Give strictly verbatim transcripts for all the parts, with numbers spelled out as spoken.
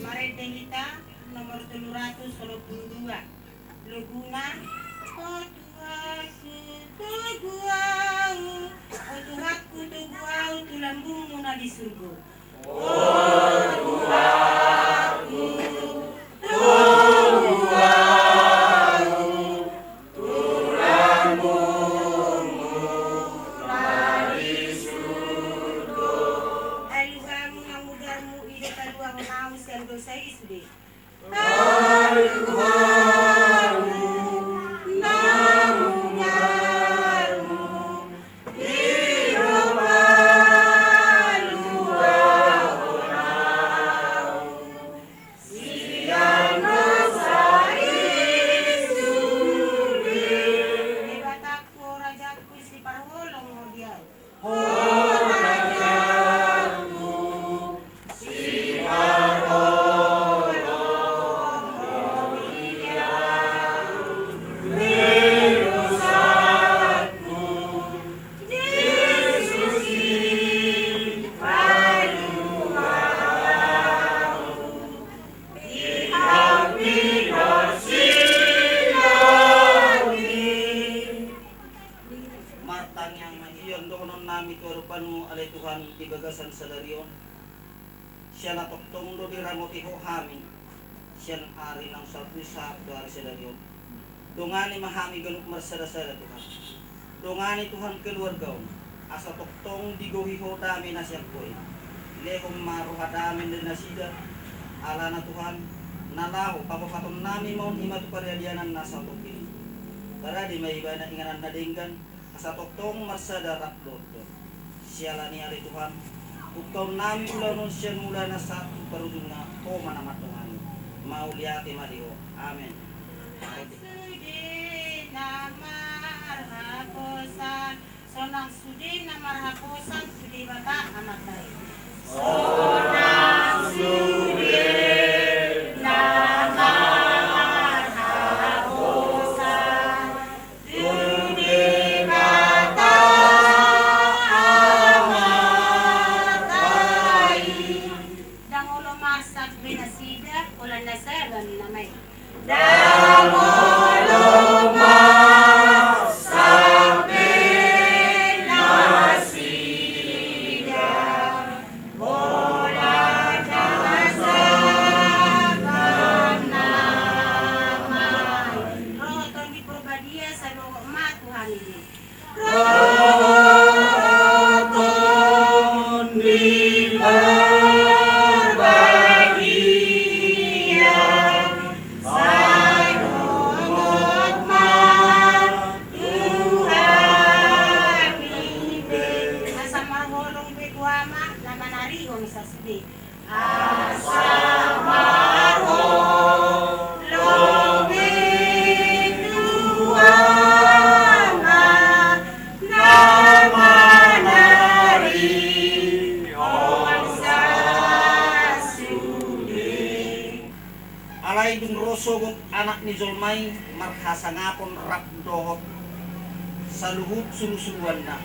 Marende hita nomor tolu ratus tolu pulu dua. Laguna. O Tuhanku, togu ahu, o Tuhanku, togu ahu tu lambungmu na di surgo. Alu hamu na mudarmu i do paluahon ahu sian dosa i sude. Alu hamu na mudarmu i do paluahon ahu Mu ale Tuhan di bagasan sadari on, siala tongtong do diramoti Ho hami sian ari naung salpu sahat tu ari sadari on. Dongani ma hami ganup marsada-sada Tuhan. Dongani Tuhan keluarga on, asa tongtong digohi Ho dame na sian Ho i. Lehon ma roha dame di nasida, alana Tuhan, na laho paboahaton nami ma on i ma tu paradianan na satopi i. Taradi ma ibana inganan na denggan, asa tongtong marsada rap dohot Ho. Siala ni i ale Tuhan, pungkaon nami ulaon on sian mulana sahat tu parujungna, Ho ma na mandongani. Mauliate ma di Ho. Amen. Sude na marhaposan, sonang sude na marhaposan tu Debata Amanta i. Sonang sude na marhaposan tu Debata Amanta i. Ndang olo marsak be nasida, holan na saba nama i. Ndang olo marsak be nasida, holan na saba nama i. Roha Tondi Porbadia, sai bohok ma tu hami be. Roha Tondi Porbadia, sai bohok ma tu hami be. Asa marholong be tu Ama na manarihon sasada. Asa marholong be tu Ama na manarihon sasada. Alai dung ro sogot Anak ni jolma i, marhasangapon rap dohot saluhut surusuruanna.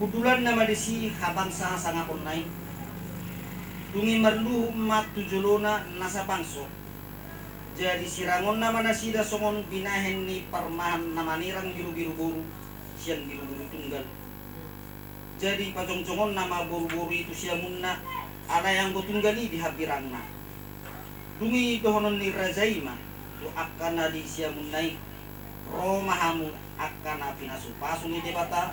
Hundulanna ma disi habangsa hasangaponna i. Dung i marluhut ma tu jolona nasa bangso. Jadi sirangonna ma nasida songon binahen ni parmahan na manirang birubiru boru sian birubiru tunggal. Jadi pajongjongonna ma boruboru i tu siamunna, alai anggo tunggal i di hambirangna. Dung i dohonon ni raja i ma tu angka na di siamunna i, ro ma hamu angka na pinasupasu ni Debata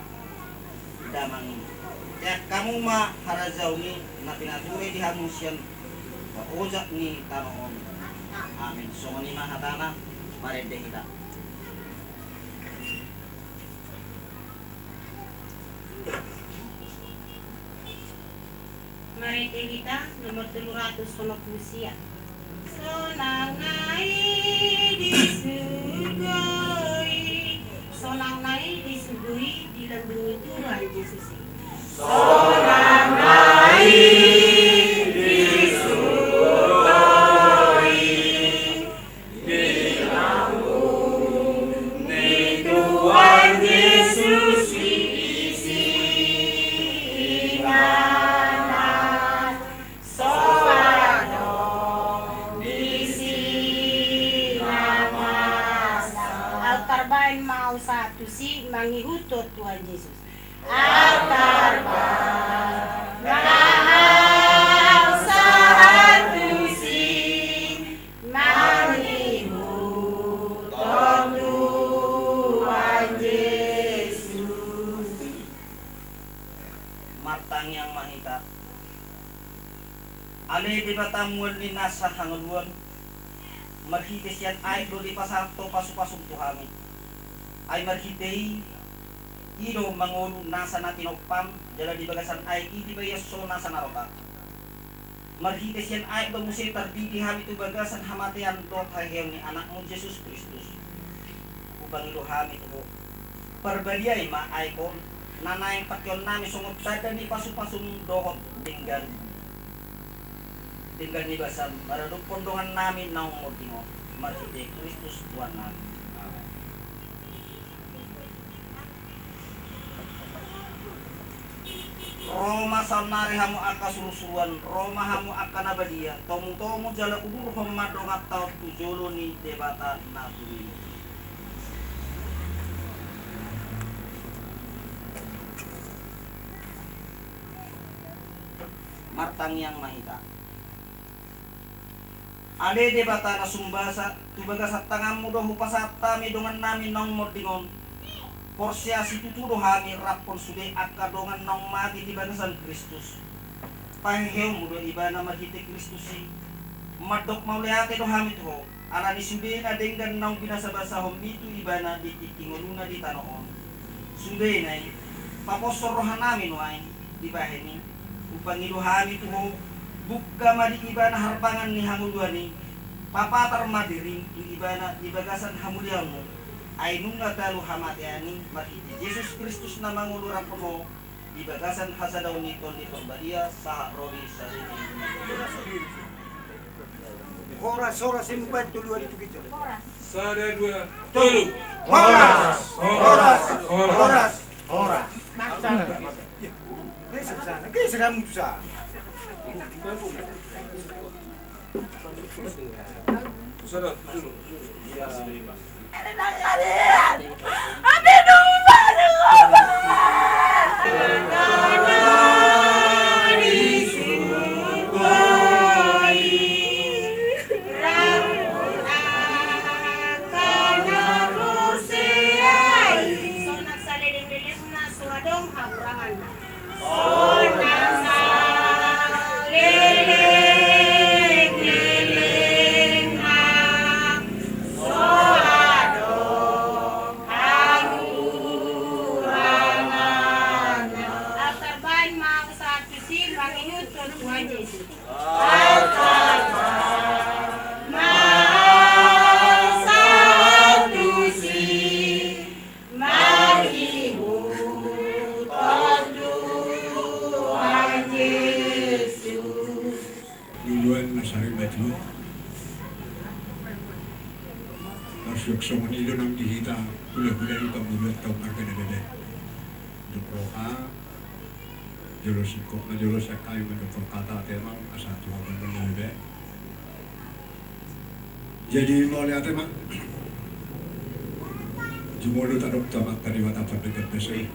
damang i. Tean hamu ma harajaon i na pinature di hamu sian ojak ni tano on. Amen. Songon i ma hatana, marende hita. Marende hita nomor tolu ratus onom pulu sia. Sonang na i di surgo i, sonang na i di surgo i di lambung ni Tuhan Jesus i. Sonang na i di surgo i. Di lambung ni Tuhan Jesus i isi inganan, so adong disi na masa. Aut tarbaen ma au sahat tusi mangihuthon Tuhan Jesus. Aut tarbaen ma au sahat tusi mangihuthon Tuhan Jesus. Martangiang ma hita. Ale Debata mual ni nasa hangoluan, marhite sian aek do dipasahat Ho pasupasum tu hami. Ai marhite i, i do mangolu nasa na tinompam, jala di bagasan aek i dibaias Ho nasa na rotak. Marhite sian aek do muse tardidi hami tu bagasan hamatean dohot haheheon ni Anakmu Jesus Kristus. Hupangido hami tu Ho. Parbadiai ma aek on, na naeng pangkeon nami songon tanda ni pasupasum dohot denggan, denggan ni basam, maradophon dongan nami naung monding on, marhite Kristus Tuhan nami. Amen. Ro ma saonnari hamu angka surusuruan, ro ma hamu angka na badia, tomutomu jala udurhon ma donganta on tu jolo ni Debata na tumimol. Martangiang ma hita. Ale Debata na sumbasa, tu bagasan tanganmu do hupasahat hami dongannami naung monding on. Porsea situtu do hami raphon sude angka dongan naung mate di bagasan Kristus. Paheheonmu do ibana marhite Kristus i. Mandok mauliate do hami tu ho, ala ni sude na denggan naung binasabasahonmi tu ibana di tingki ngoluna di tano on. Sudena i, paposhon rohanami nuaeng dibahen i, hupangido hami tu ho, buka ma di ibana harbangan ni hangoluan i, papatar ma dirim tu ibana di bagasan hamuliaonmu, ai nunga talu hamatean i marhite Jesus Kristus na mangolu raphon ho, di bagasan hasadaon ni Tondi Parbadia sahat ro di sadari on. Horas, horas, empat, tolu, dua, tiga. Sada, dua, tolu. Horas, horas, horas, horas. Geser sana, geser kamu tu sana. Sonang saleleng-lelengna so adong hahuranganna. Sonang saleleng-lelengna so adong hahuranganna. Au tarbahen ma au sahat tusi, mangihuthon Tuhan Jesus. Luluan na sarimatua. Marsuak songon i do nang di hita, hulahula ni pangoluan taon marga na bebe. Dok roha, jolo singkop ma jolo sian hami mandok hata ate amang asa tu hamu na bebe. Jadi mauliate ma. Jumolo tadok tu Amanta Debata pardenggan basa i,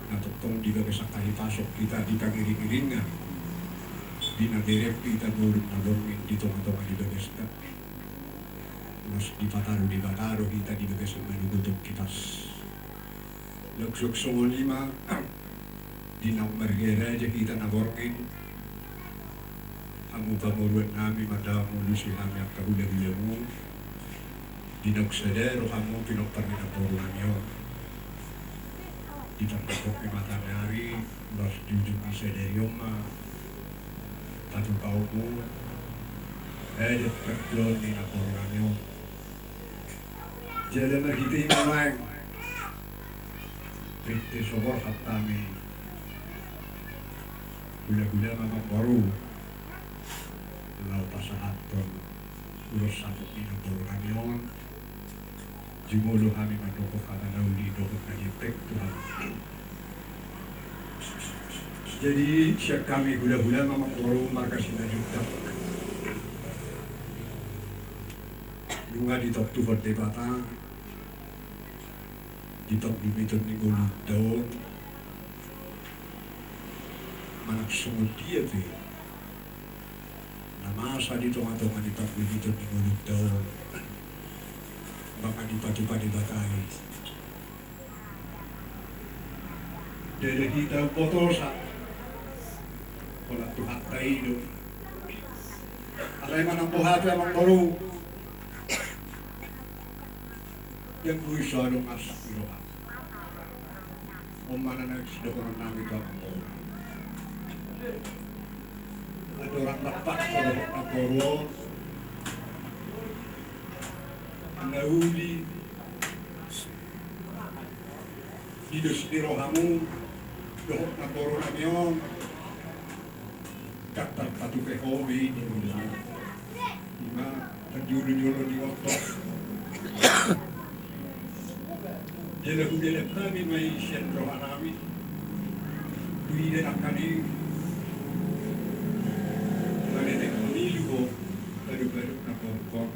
na tongtong di bagasan hahipason hita dipangiringiringi, di na bereng hita ngolum na borngin di tongatonga ni bagasna. Laos dipataru Debata do hita di bagasan manogu tongkipas. Laos songon i ma, di naung margaraja hita na borngin, hamu pamoruonnami ma ndang mangolusi hami angka hulahulamu, di naung sada rohamu pinompar ni namborunami on. Di tangkapon ni mataniari, laos di ujung ni sadari on ma patupaonmu adat parjolo ni namborunami on. Jala marhite i ma nuaeng rinte so borhat hami hulahula ma mamboru laho pasahathon ulos saput ni namborunami on. Jumolo hami mandok hata na uli dohot na gembek tu hamu. Jadi sian hami hulahula ma mamboru marga Simanjuntak, nunga ditongtuhon Debata di panggumiton ni ngolunta on, manang songon dia pe na masa di tongatonga ni panggumiton ni ngolunta on, mangani patupa Debata i. Ndada hita umbotosa, holan Tuhanta i do. Alai manang boha pe amang boru, ndang boi so adong arsak ni roha. On ma na naeng sidohononnami tu amang boru. Andorang na paso dohot namboru on, na uli di dos ni rohamu dohot namborunami on, ndang tarpatupa ho be i di ngolunami. Ima, ndang jolo-jolo ni oto. Jala hudalap hami ma i sian rohanami. Huida nangkaning manetehon i do ho, adong-adong na porkon.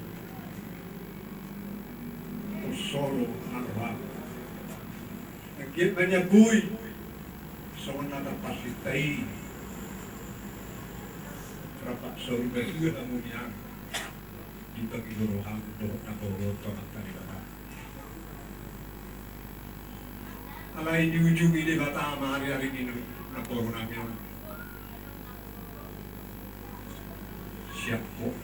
Poso do na roham. Anggiat ma nian boi songon na tarpasinta i Pak Saur Batua hamu nian. Di bagi roham dohot na boru on tu Amanta Debata. Alai diujungi Debata ma ari-ari ni na, na boru nami on. Siap ho.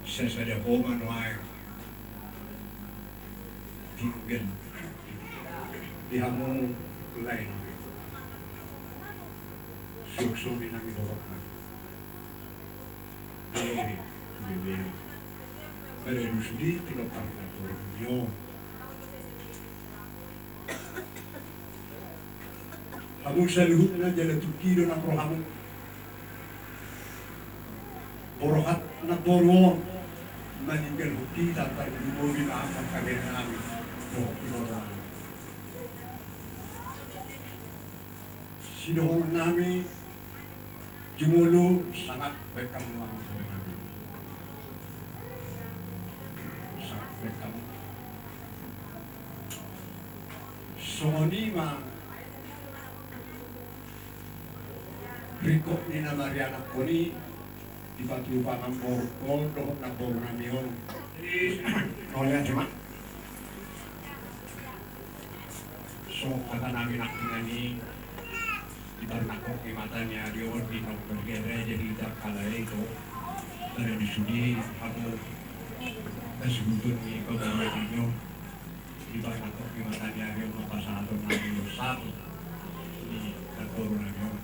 Sasada ho ma nuaeng. Tinggal di hamu lae nami. Suksuk ni nami bohokna. Bere, bere. Bere, nu sude tinompar na boru nami on. Hamu saluhutna jala tung i do nang rohamu. Borhat na boru on maninggalhon hita, tarlumobi ma angka bere nami. Dohot di boru nami. Sidohonon nami, jumolo, sangap bahen hamu. Sangap bahen hamu. Songon i ma ringkot ni na marianakhon i. Dipatupa ma boru on dohot na boru nami on. Mauliate ma. So hata nami nangkiningan i, diparnangkok ni mata ni ari on di na umbergere jadi hita kalai to. Dari di sude hamu hasuhuton ni pamulaon i on. Diparnangkok ni mata ni ari on ma pasahaton nami on sahat ni na boru nami on.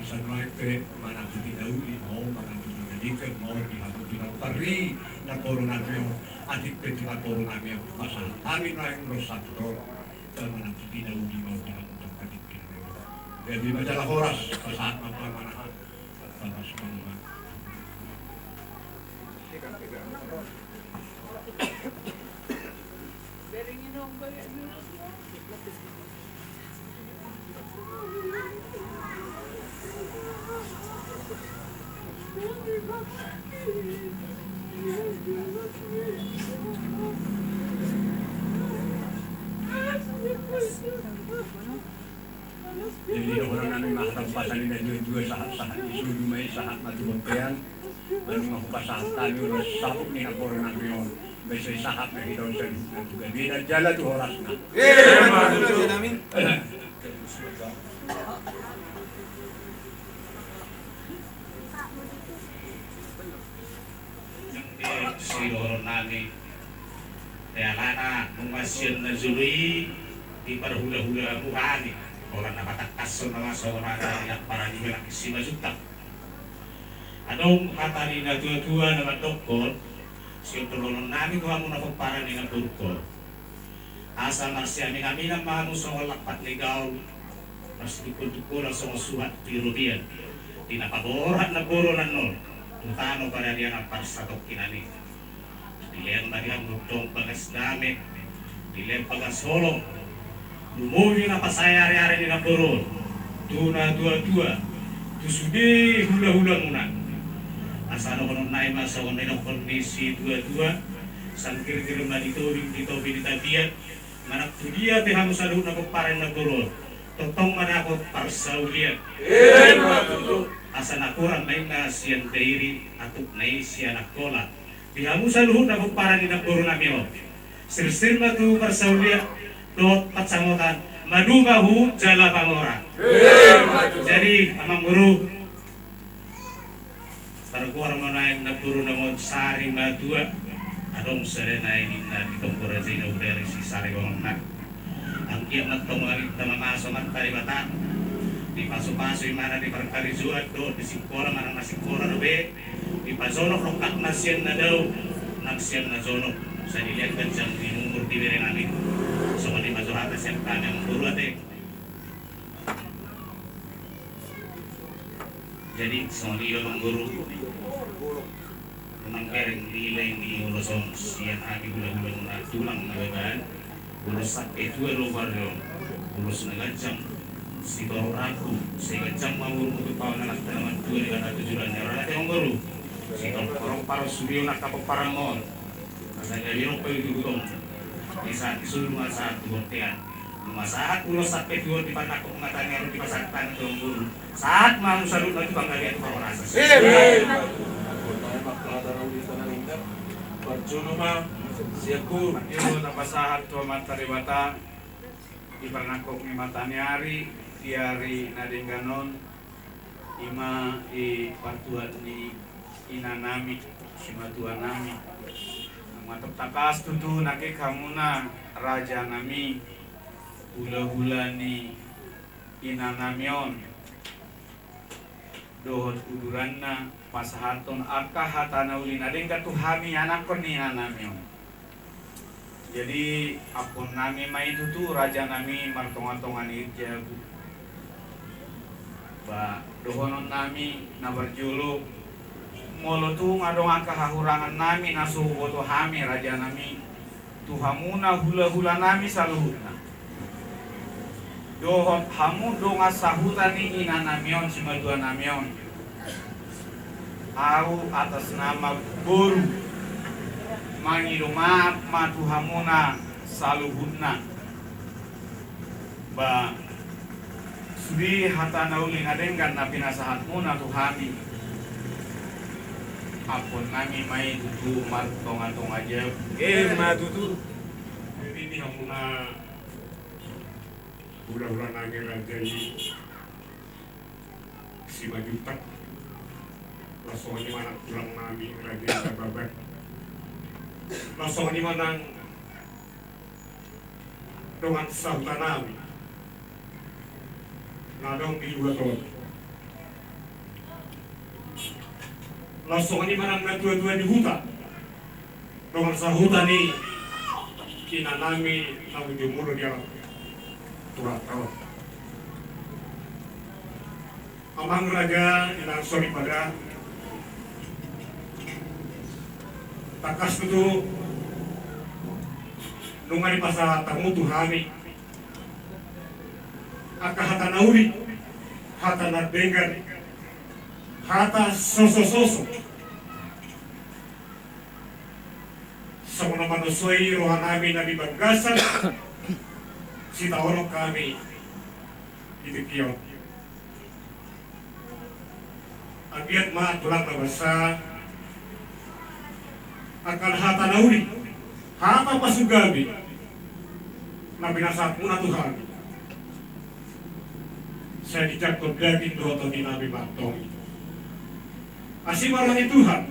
Asa nuaeng pe manang tu pinauli ma on, manang tu pinadingkon ma on di hamu pinompar ni na boru nami on, atik pe tu na boru nami on pasahat hami nuaeng ro sahat on. Manang tu pinauli ma on di hamu pinompar ni na boru nami on. Jadi ma jala horas pasahat ma pamanahan. Jadi dohonon nami ma hata umpasa ni na dua-dua, sahat-sahat ni solu ma i, sahat ma tu bontean. Manang hupasahat hami ulos saput ni na boru nami on, asa sahat ma hita on saluhutna tu gabena jala tu horasna. Amin. Sidohonon nami, alana nunga sian na jolo i diparhulahula hamu hami, holan na patangkashon nama songon hata ni na parani, anak Simanjuntak. Adong hata ni na tua-tua na mandokkon, sidohonon nami tu hamu na pomparan ni na boru on. Asa marsiamin-aminan ma hamu songon lampak ni gaol, marsitungkol-tungkolan songon suhat di robean, di na paborhat na boru on annon tu tano pararian na parsatongkinan i. Dilean ma di hamu tong bagas dame, dilean bagas holong, lumobi ma pasae ari-ari ni na boru on tu na tua-tua, tu sude hula-hula muna. Asa dohonon nami ma songon nidokkon ni situa-tua, sangkirkir ma di tobing, di topi di tapian, manang tu dia pe hamu saluhut na pomparan ni na boru on, tongtong ma dapot parsaulian. Asa napuran ma inna sian dairi, atuk na i sian Angkola. Di hamu saluhut na pomparan ni na boru nami on, sirsir ma tu parsaulian dohot pansamotan, maduma huhut jala pangora. Jadi amang boru, targoar ma nuaeng na boru nami on sari matua. Adong sada nai ninna di tonggo raja i na hudari si sari bonganna. Anggiat ma tong langit na mamasu, Amanta Debata, dipasu-pasu imana di parkarijuan dohot di singkola manang na singkola dope, dipajonok rongkapna sian na dao nang sian na jonok, sai dilehon ganjang ni umur di bere nami. Songon i ma jo hata sian hami, amang boru, ate. Jadi songon i do, amang boru, unang bereng dilehon ni ulos on sian hami hula-hula muna, tulang na baban. Ulos sampe tua do huari on, ulos na ganjang. Sitorop rambu, sai ganjang ma umurmu, tumpahon anakta na martua Debata tu joloan ni ari on, ate, amang boru. Sitorop paru-paru, sude on angka pomparanmu on, asa gabe rongkap tu huta on, di sahat ni solu ma sahat tu bontean. Nunga sahat ulos sampe tu on, dipanangkok ni mata ni ari on, dipasahat tangan tu boru. Sahat ma hamu saluhutna tu panggabean, tu parhorasan. Emma tutu. Parjolo ma sian boru. Parjolo tapasahat tu Amanta Debata di panangkok ni mata ni ari, di ari na denggan on, i ma di partuat ni inanami, simatuanami. Nunga tangkas tutu nangkin hamuna rajanami, hulahula ni inanami on dohot uduranna, pasahathon angka hata na uli na denggan tu hami anakhon ni inanami on. Jadi, ampuonnami ma i tutu, rajanami, martongatonga ni jabu. Ba, dohononnami na parjolo, molo tung adong angka hahurangannami na so huboto hami, rajanami, tu hamuna hulahulanami saluhutna, dohot hamu dongan sahuta ni inanami on, simatuanami on, ahu atas nama boru mangido maaf ma tu hamuna saluhutna. Ba, sude hata na uli na denggan na pinasahatmuna tu hami, ampuonnami ma i tutu, martongatonga jabu. Emma tutu. Jadi, di hamuna hulahulanami, raja i Simanjuntak, laos songon i ma nang tulangnami, raja i Tababan, laos songon i ma nang dongan sahutanami na adong di luat on, laos songon i ma nang natuatua ni huta, dongan sahuta ni inanami na umjumolo di alam Tuhanta on. Amang raja, inang soripada, tangkas tutu nunga dipasahat hamu tu hami angka hata na uli, hata na denggan, hata sosososo, songon na manosoi rohanami na di bagasan sitaonon hami di tingki on. Anggiat ma tulang na basa, angka hata na uli, hata pasugabe na pinasahatmuna tu hami, sai dijangkon daging dohot tondinami ma antong i. Asi ma roha ni Tuhan,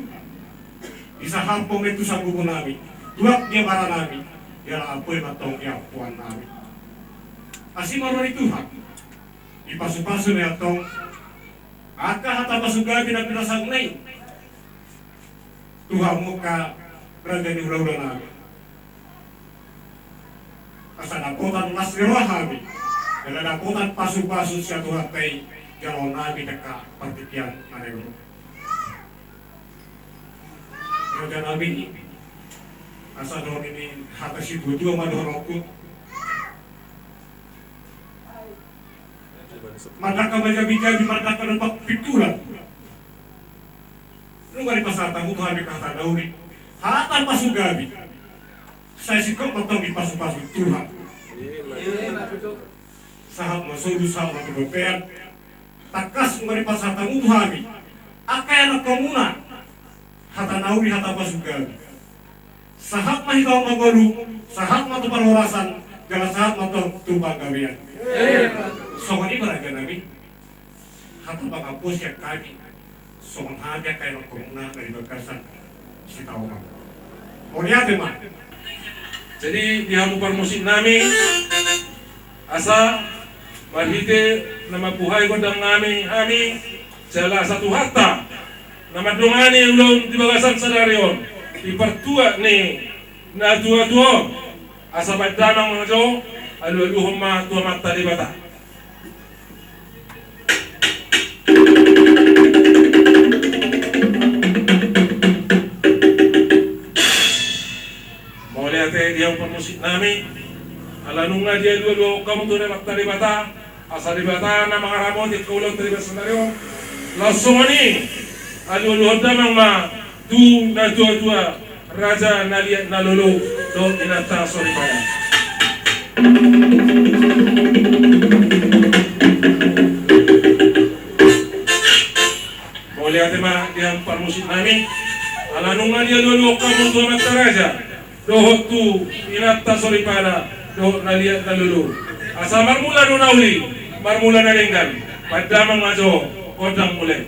disahaphon ma i tu sangguponami, tuak di abaranami, jala ampu ma antong di ampuannami. Asi ma roha ni Tuhan, dipasupasu ma i antong angka hata pasugabe na pinasahatmuna i tu hamu angka raja ni hulahulanami, asa dapotan las ni roha hami, jala dapotan pasupasu sian Tuhanta i jaloonnami di angka partingkian na naeng ro. Rajanami, asa dohononnami hata situatua ma dohononku. Mardangka ma jabijabi, mardangka dompak pintulan. Nunga dipasahat hamu tu hami angka hata na uli, hata pasugabe, sai singkop ma antong dipasupasu Tuhan. Sahat ma solu, sahat ma tu bontean. Tangkas nunga dipasahat hamu tu hami angka ianakkonmuna hata na uli, hata pasugabe. Sahat ma hita on mangolu, sahat ma tu parhorasan, jala sahat ma antong tu panggabean. Songon i ma rajanami, hata pangampu sian hami, songon hami angka ianakkonmuna na di bagasan sitaonon. Mauliate ma. Jadi, di hamu parmusiknami, asa marhite na mambuhai gondangnami hami, jala asa Tuhanta na mandongani ulaon di bagasan sadari on, di partuat ni natuatua on, asa baen damang ma jo, alualuhon ma tu Amanta Debata. Mauliate di hamu parmusiknami, ala nunga dialualuhon hamu tu Amanta Debata, asa Debata na mangaramoti angka ulaonta di bagasan sadari on. Laos songon i, alualuhon damang ma tu natuatua, raja na liat na lolo, dohot inanta soripada. Mauliate ma di hamu parmusik nami. Ala nunga dialualuhon hamu tu amanta raja dohot tu inanta soripada dohot na liat na lolo. Asa marmula do na uli, marmula na denggan. Pandamang ma jo gondang mula i.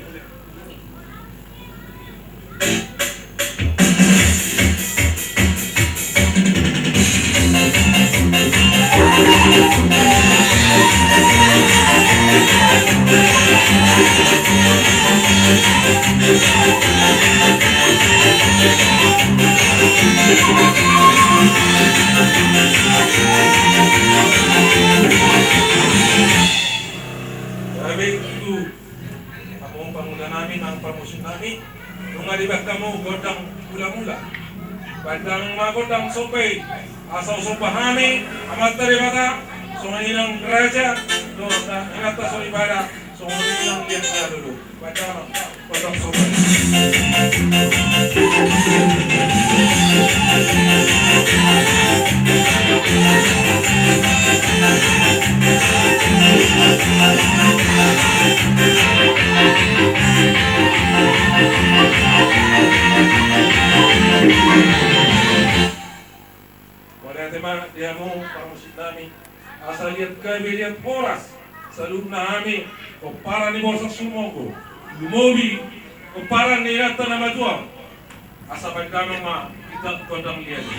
Gabe tutu. Hamu pangula nami nang parmusik nami, nunga dibahen hamu gondang mulamula. Bahen damang ma gondang somba i, asa husomba hami Amanta Debata, songon i nang raja dohot inanta soripada, songon i nang liat na lolo. Bahen damang gondang somba i. Mauliate ma di hamu parmusik nami. Asa liat gabe liat horas saluhutna hami pomparan ni Borsak Sumonggo, lumobi pomparan ni inanta na matua on. Asa bahen damang ma hita gondang liat i.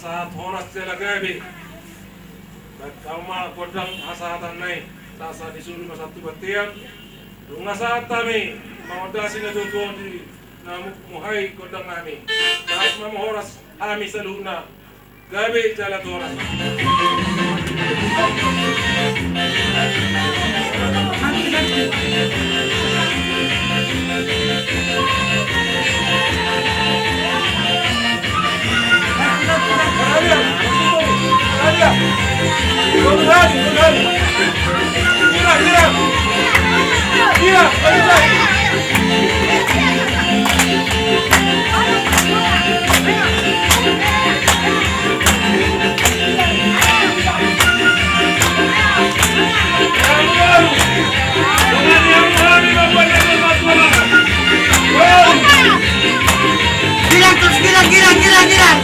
Sahat horas jala gabe. Baen hamu ma gondang hasahatan na i, asa disuru ma sahat tu bontean. Nunga sahat hami mangondasi natuatua di na muhai gondang nami. Sahat ma horas hami saluhutna. Gabe jala tu horas. Girang terus, girang, girang, girang, girang.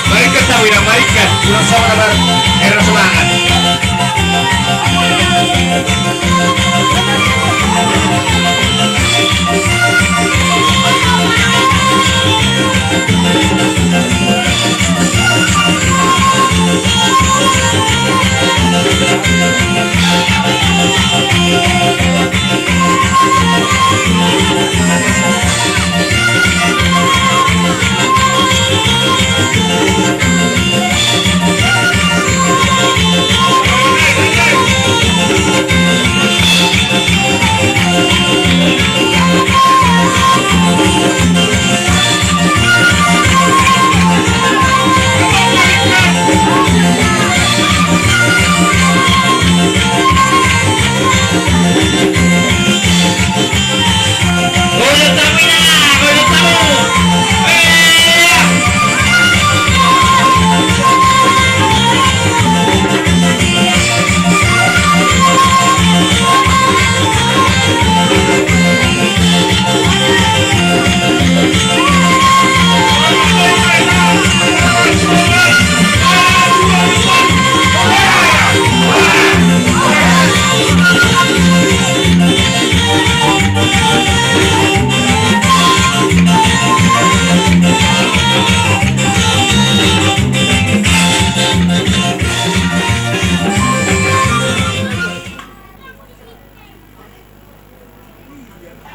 Marikat tau ina, marikat. Kurang sama kabar. Era semangat.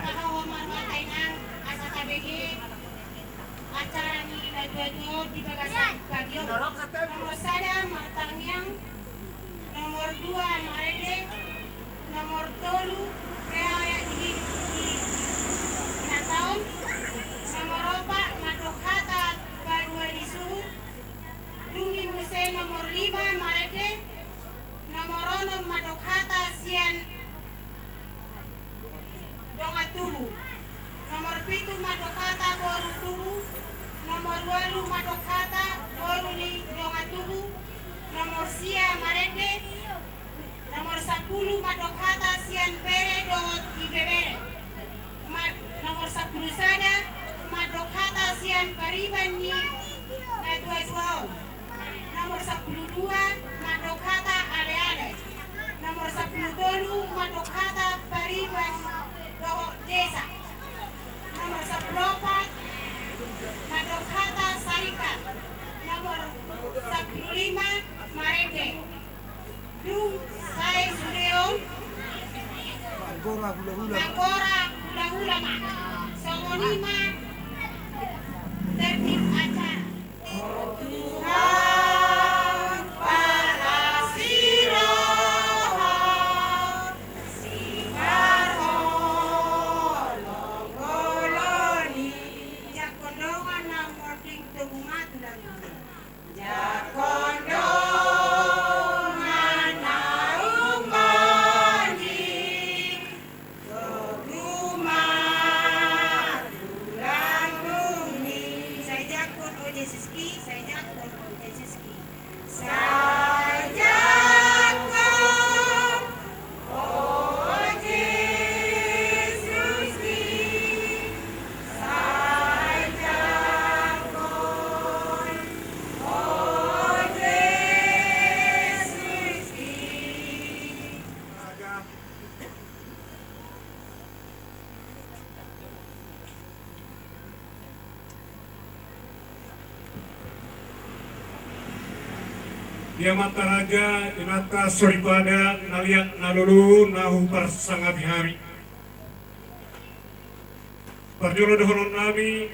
Tapahohom ma roha, Inang, asa tabege acara ni na dua-dua on di bagasan pagi on. Nomor sada martangiang, nomor dua marende, nomor tolu rearia di, di, di nataon, nomor opat mandok hata barua ni suhut, dung i muse nomor lima Tubu. Nomor pitu mandok hata boru Tubu. Nomor ualu mandok hata boru ni dongan tubu. Nomor sia marende. Nomor sampulu mandok hata sian bere dohot ibebere. Ma-, nomor sampulu sada mandok hata sian pariban ni natuatua on. Nomor sampulu dua mandok hata aleale. Nomor sampulu tolu mandok hata pariban dohot desa. Nomor sampulu opat mandok hata sarikat. Nomor sampulu lima marende. Dung sae sude on, manggora hulahula ma. Songon i ma tertib acara. Tuhan parasi roha, simarholong bolon i. Jangkon dongan na mording tobu ma tulang. Jangkon dongan na umbahen i, tobu ma tulang dung i. Sai jangkon o Jesus ki, sai jangkon o Jesus ki. Sai jangkon o Jesus ki, sai jangkon o Jesus ki. Di amanta raja, inanta soripada, na liat na lolo na huparsangapi hami. Parjolo dohonon nami,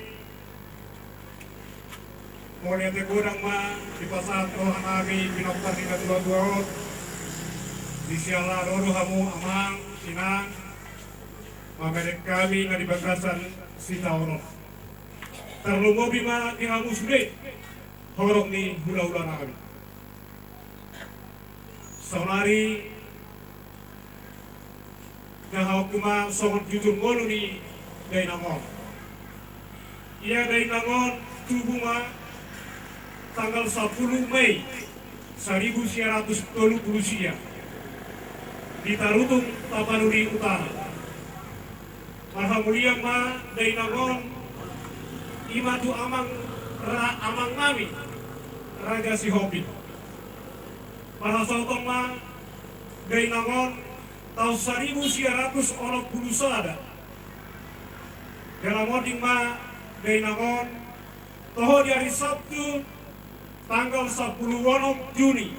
mauliate godang ma dipasahat roha nami pinompar ni natuatua on, di siala ro do hamu amang, inang, mamereng hami na di bagasan sitaonon. Tarlumobi ma di hamu sude, horong ni hulahula nami. Saonari, jahaonku ma songon jujur ngolu ni dainang on. Ia dainang on tubu ma tanggal sampulu Mei saribu sia ratus tolu pulu sia, di Tarutung, Tapanuli Utara. Marhamulian ma dainang on, i ma tu amang ra-, amang nami, Raja Sihombing. Marhasohoton ma dainang on, taon saribu sia ratus onom pulu sada, jala monding ma dainang on, toho di ari Sabtu, tanggal sampulu onom Juni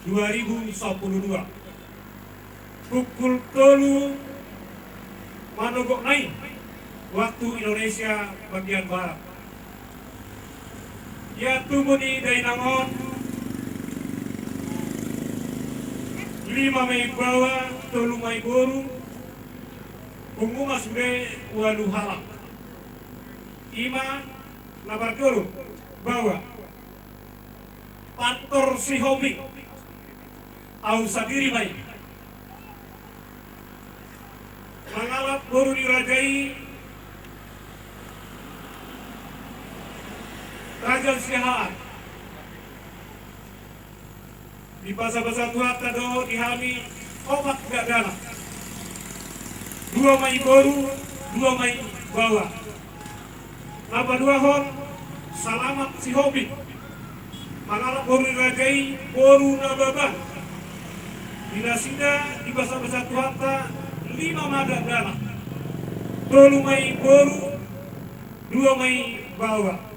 dua ribu sampulu dua, pukul tolu manogotna i, waktu Indonesia bagian barat. Ia tubu ni dainang on, lima ma i baoa, tolu ma i boru, pungu ma sude ualu halak. I ma na parjolo, baoa, Pantor Sihombing, au sandiri ma i. Mangalap boru ni raja i, Raja Siahaan. Dibasabasa Tuhanta do di hami opat dakdanak. Dua ma i boru, dua ma i baoa. Na paduahon, Salamat Sihombing, mangalap boru ni raja i, boru Nababan. Di nasida dibasabasa Tuhanta lima ma dakdanak. Tolu ma i boru, dua ma i baoa.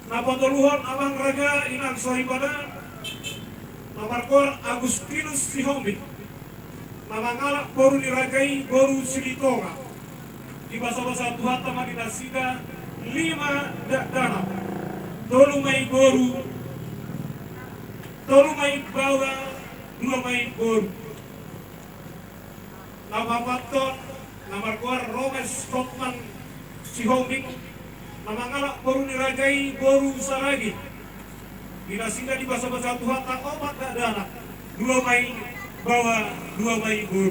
Na patoluhon, amang raja, inang soripada, na margoar Agustinus Sihombing, na mangalap boru ni raja i, boru Silitonga. Dibasabasa Tuhanta ma di nasida lima dakdanak. Tolu ma i boru, tolu ma i baoa, dua ma i boru. Na paopathon, na margoar Romes Hotman Sihombing, na mangalap boru ni raja i, boru Saragi. Di nasida dibasabasa Tuhanta opat dakdanak, dua ma i baoa, dua ma i boru.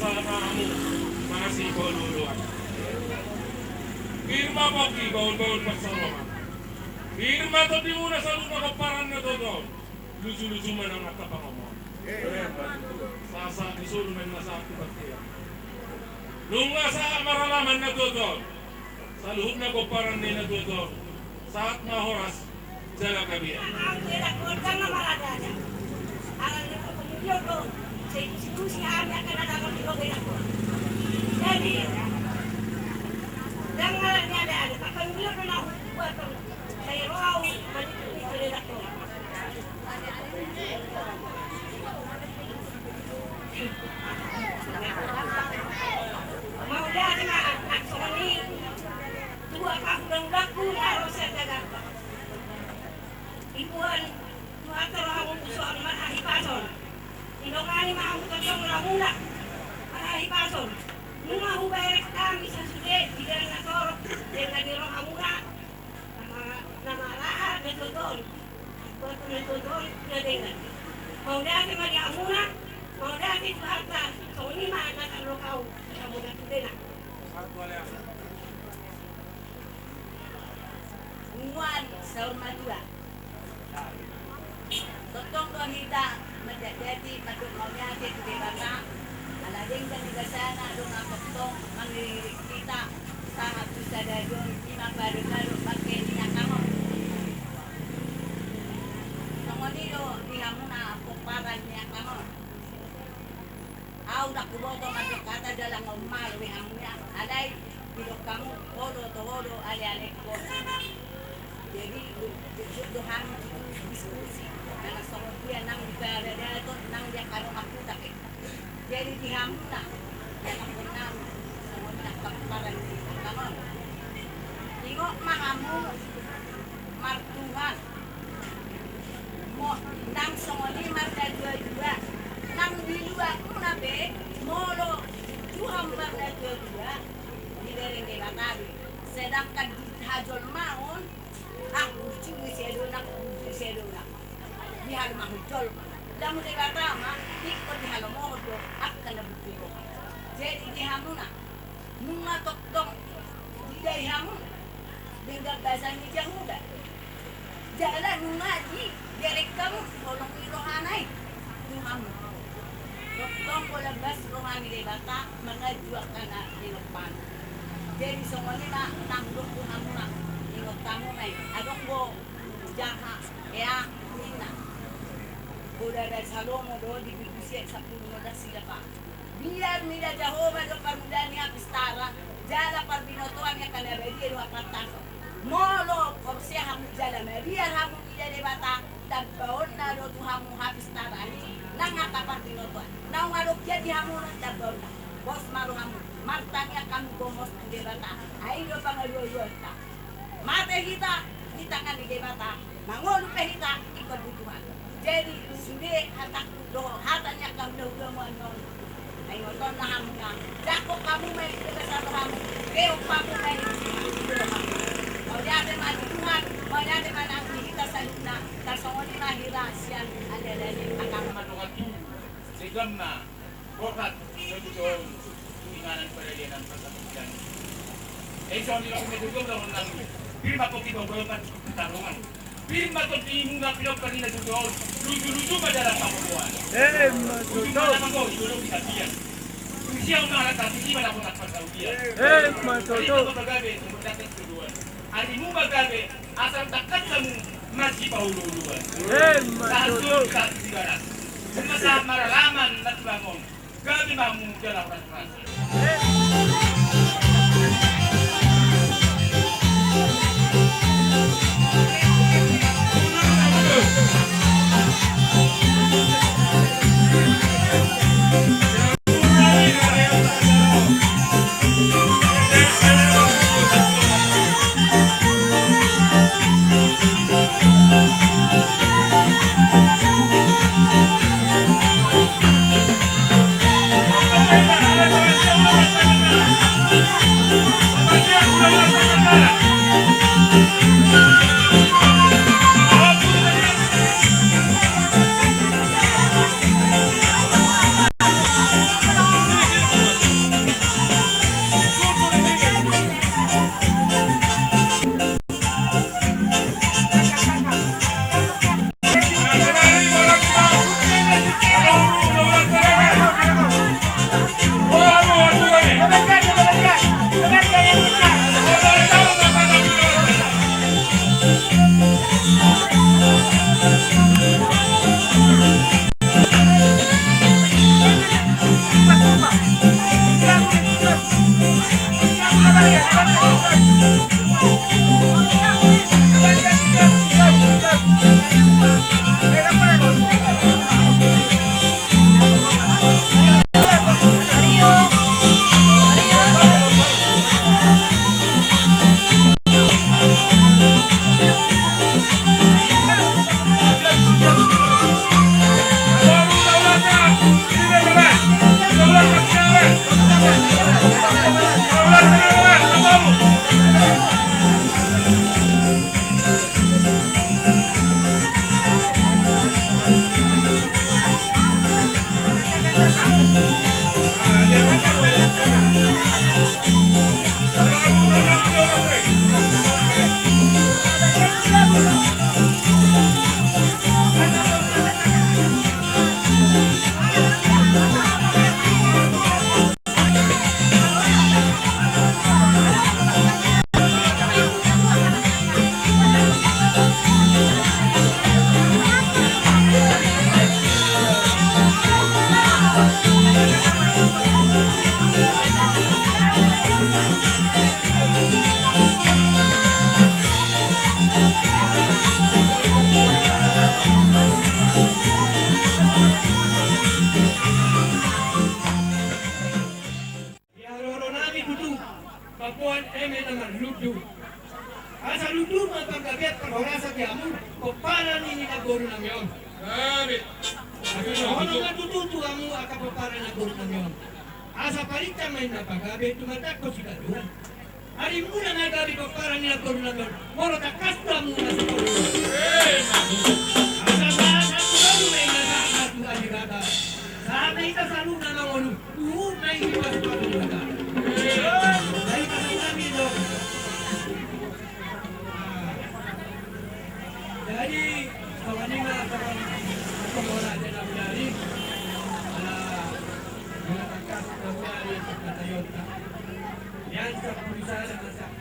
Sahat ma hamu masipaolooloan. Pir ma pongki bahulbahul pansalongan. Pir ma tondimuna saluhutna pomparan na tuatua on. Lujuluju ma nang angka pangomoan. Sahat di solu ma nunga sahat tu bontean. Nunga sahat maralaman na tuatua on. Saluhutna pomparan ni na tuatua on. Sahat ma horas jala gabe. Jadi, dengan ada, ada, akan dia pernah buat, saya roh, Mauliate ma, songon i, tu angka hulahulangku na ro sian jagatku. Diboan Tuhanta rohamu tu son marhahipason. Didongani ma hamu tongtong rohamuna marhahipason. Nunga hubereng hami sasude di dalan na torop, dengan di rohamuna. Nama, nama raha na tuatua on. Buat na tuatua on na dengan. Mauliate ma di hamuna, mauliate Tuhanta, songon i ma na tarlok au di hamuna tu dena. Nuan saur matua. Tongtong do hita manjajati mandok mauliate tu Debata, ala denggan ni basana do na tongtong mangiringiring hita sahat tu sadari on, i ma padopadon bangke ni angka on. Songon i do di hamuna pomparan ni angka on. Au ndang huboto mandok hata jala nunga malo be hamu nian, alai didok hamu ho do toho do alealengkon. Jadi jujur do hami tu diskusi, manang songon dia nang di paradaton nang di angka dongan huta pe. Jadi di hamuna, di angka dongan nami, songon i angka pomparan ni angka on. Ingot ma hamu martuhan. Mo, ndang songon i marnaduadua. Nang di luatmuna pe, molo Tuhan marnaduadua, dibereng Debata be. Sedangkan di hajolmaon, ah, burju do sia dongan, burju do sia dongan. Dihalomahon jolma. Lamu Debata ma, ingkon dihalomohon do angka na burju roha. Jadi di hamuna, nunga tongtong didai hamu denggan basa ni Jahowa. Jala nunga dibereng hamu holong ni rohana i tu hamu. Tongtong holan bas roha ni Debata mangajuak angka na ninompana. Jadi songon i ma nang dok tu hamuna, ingot hamu ma i, adong do jaha, ea, ninna. Poda da Salomo do di Bindu siek sampulu na dua silapa. Biar mida Jahowa do parmulaan ni hapistara, jala parbinotoan ni angka na badia do hapantason. Molo porsea hamu jala mabiar hamu mida Debata, tambaonna do tu hamu hapistara i, nang angka parbinotoan. Naung adong hian di hamu on tambaonna. Pos ma rohamu, martangiang hamu gomos tu Debata. Ai do pangaduaduanta. Mate hita di tangan ni Debata, mangolu pe hita ingkon di Tuhan. Jadi sude hatangku dohot hata ni angka hulahulamu annon. Ingotonna hamu na, jangkon hamu ma i di bagasan rohamu, beok hamu ma i di rohamu. Mauliate ma di Tuhan, mauliate ma nang di hita saluhutna, tarsongon i ma hira sian aleale ni agama. Denggan ma borhat na tuatua on tu inganan paradianan parsamudian. Ai songon i do pinompar na tuatua on, pir ma pongki bahulbahul pansalongan. Pir ma tondimuna pinompar ni na tuatua on, lujuluju ma jala pangomoan. Emma tutu. Lujuluju ma na manggohi, lolo di tapian. Tusi au ma na tatusi ma na botak parsaulian. Emma tutu. Ari ma gabe, tumundakkan tuduan. Ari ma gabe, asa tangkas hamu masipaolooloan. Emma tutu. Sahat tu sigaras. Nunga sahat maralaman na tulang on. Gabe ma hamu jala horas-horas. Di haroro nami tutu, mamboan eme na marlundu. Asa lundu ma panggabean parhorasan di hamu pomparan ni namboru nami on. Gabe. Asa dohonon ma tutu tu hamu angka pomparan ni namboru nami on. Asa parincang ma inna pagabe tumandangkon sigaduan. Ari muna na gabe pomparan ni namboru nami on, molo tangkas do hamu na sipon. Asa sahat tu ngolu ma inna sahat tu ari rata. Sahat ma hita saluhutna mangolu. Uhum na i di pasu-pasu Debata. Jadi pasu kami do. Jadi songon i ma songon songon aja na menari. Ala mula tangkas na menari kata yonta. Yang sepuluh sana masak.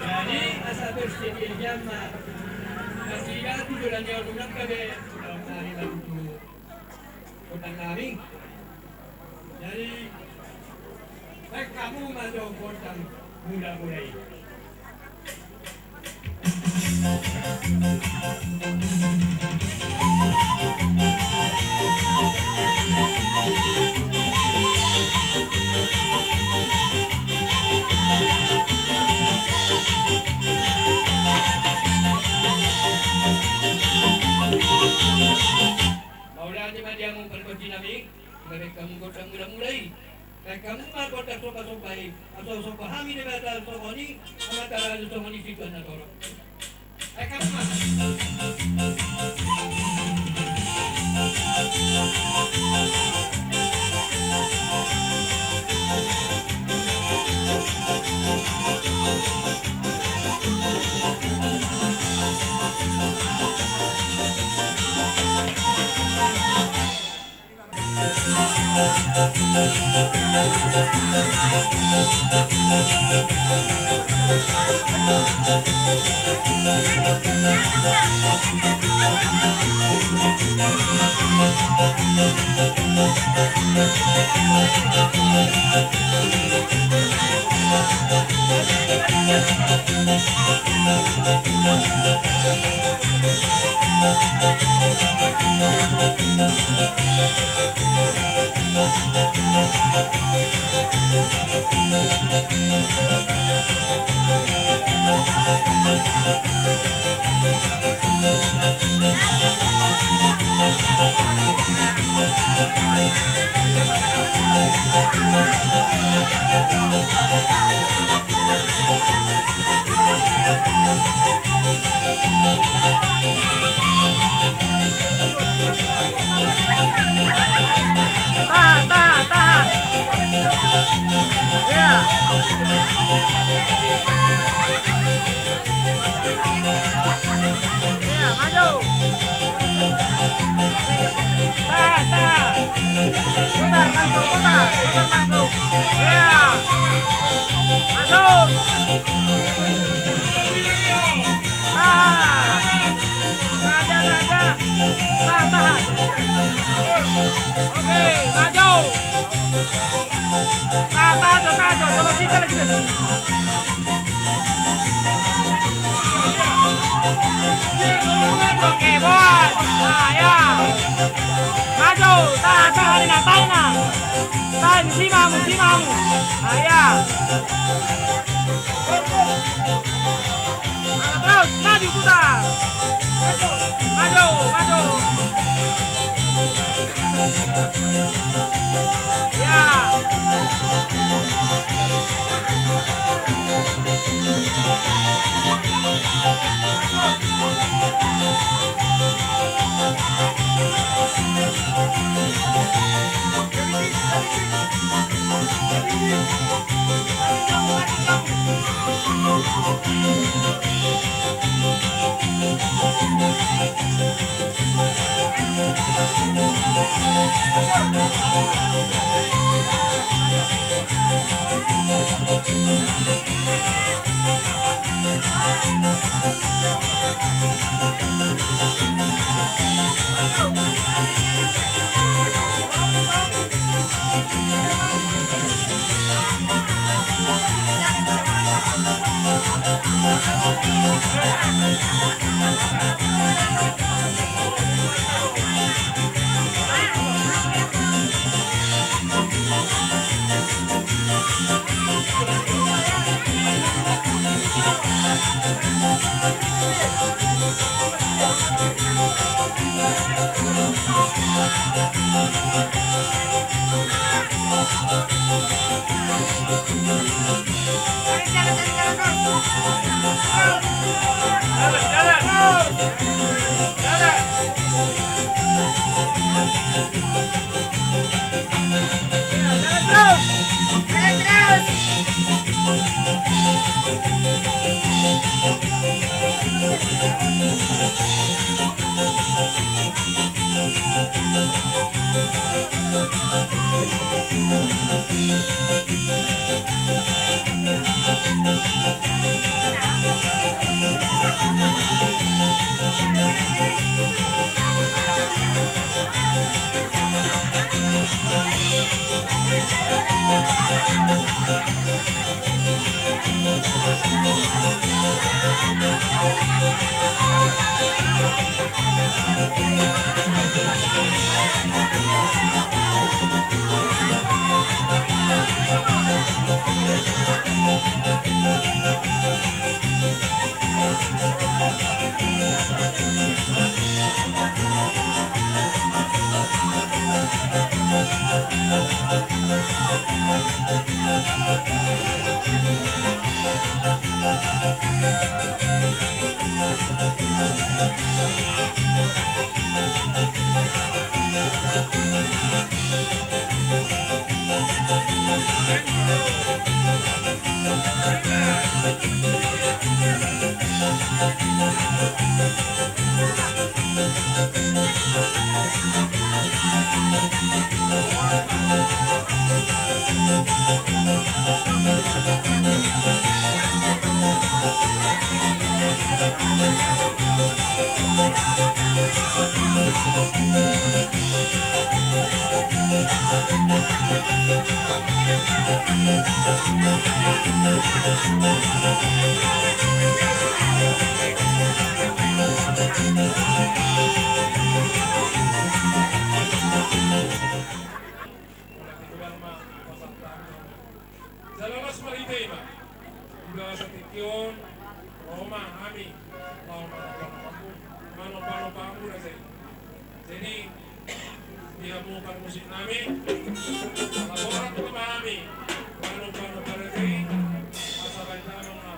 Jadi asa bersedia ma. Masih ya tu jalan yang unang kabe. Dari lagu tu kota kami. Jadi baik kamu masuk kota muda-muda ini. Mauliate ma di hamu pargonsi nami. Mereka menggodang mula-mula i. Mereka menggodang sopa-sopa i. Asa sopa hami Debata songon i. Amat ala songon i situan na torop. Mereka menggodang. Tahan, tahan, tahan. Iya. Iya, maju. Tahan, tahan. Putar, langsung putar, putar langsung. Iya. Masuk. Tahan. Tahan, tahan, tahan. Tahan, tahan. Oke, maju. Tahan, tahan, tahan, tahan, tahan, tahan, tahan. Oke, boy. Ah, ya. Maju, tahan, tahan, tahan, tahan. Tahan, simamu, simamu. Ah, ya. Terus, maju, putar. Maju, maju. Ya. Jala las ma hita i ma. Di bagasan tingki on, ro ma hami laho manomba-nomba hamu, manomba-nomba hamu raja i. Jadi, di hamu parmusik nami, laporan tu ma hami manomba-nomba raja i. Asa baen damang ma.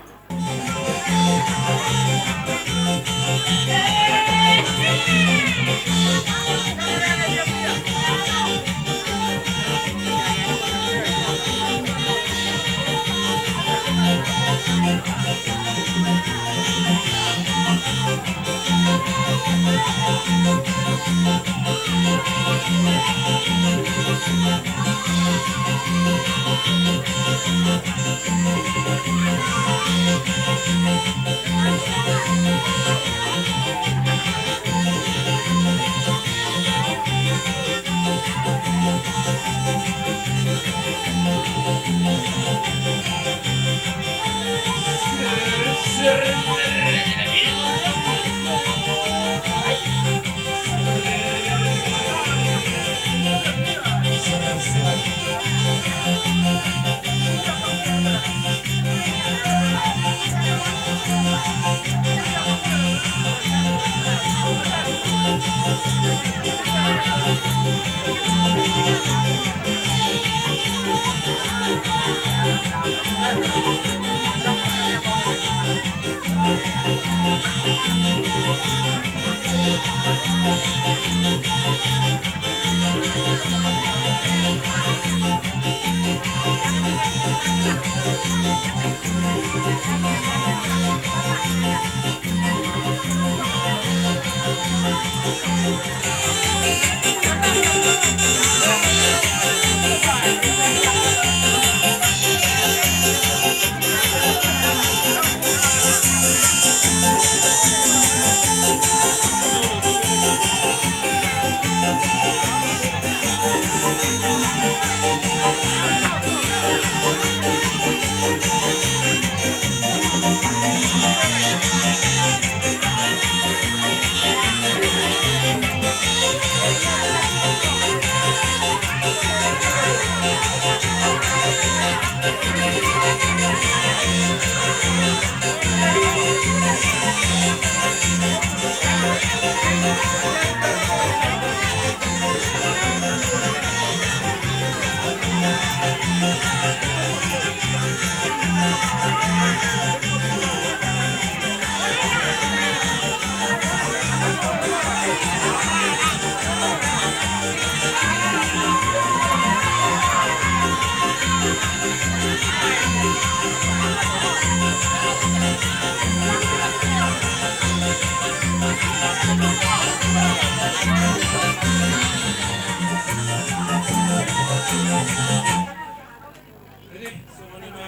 Jadi, songon i ma,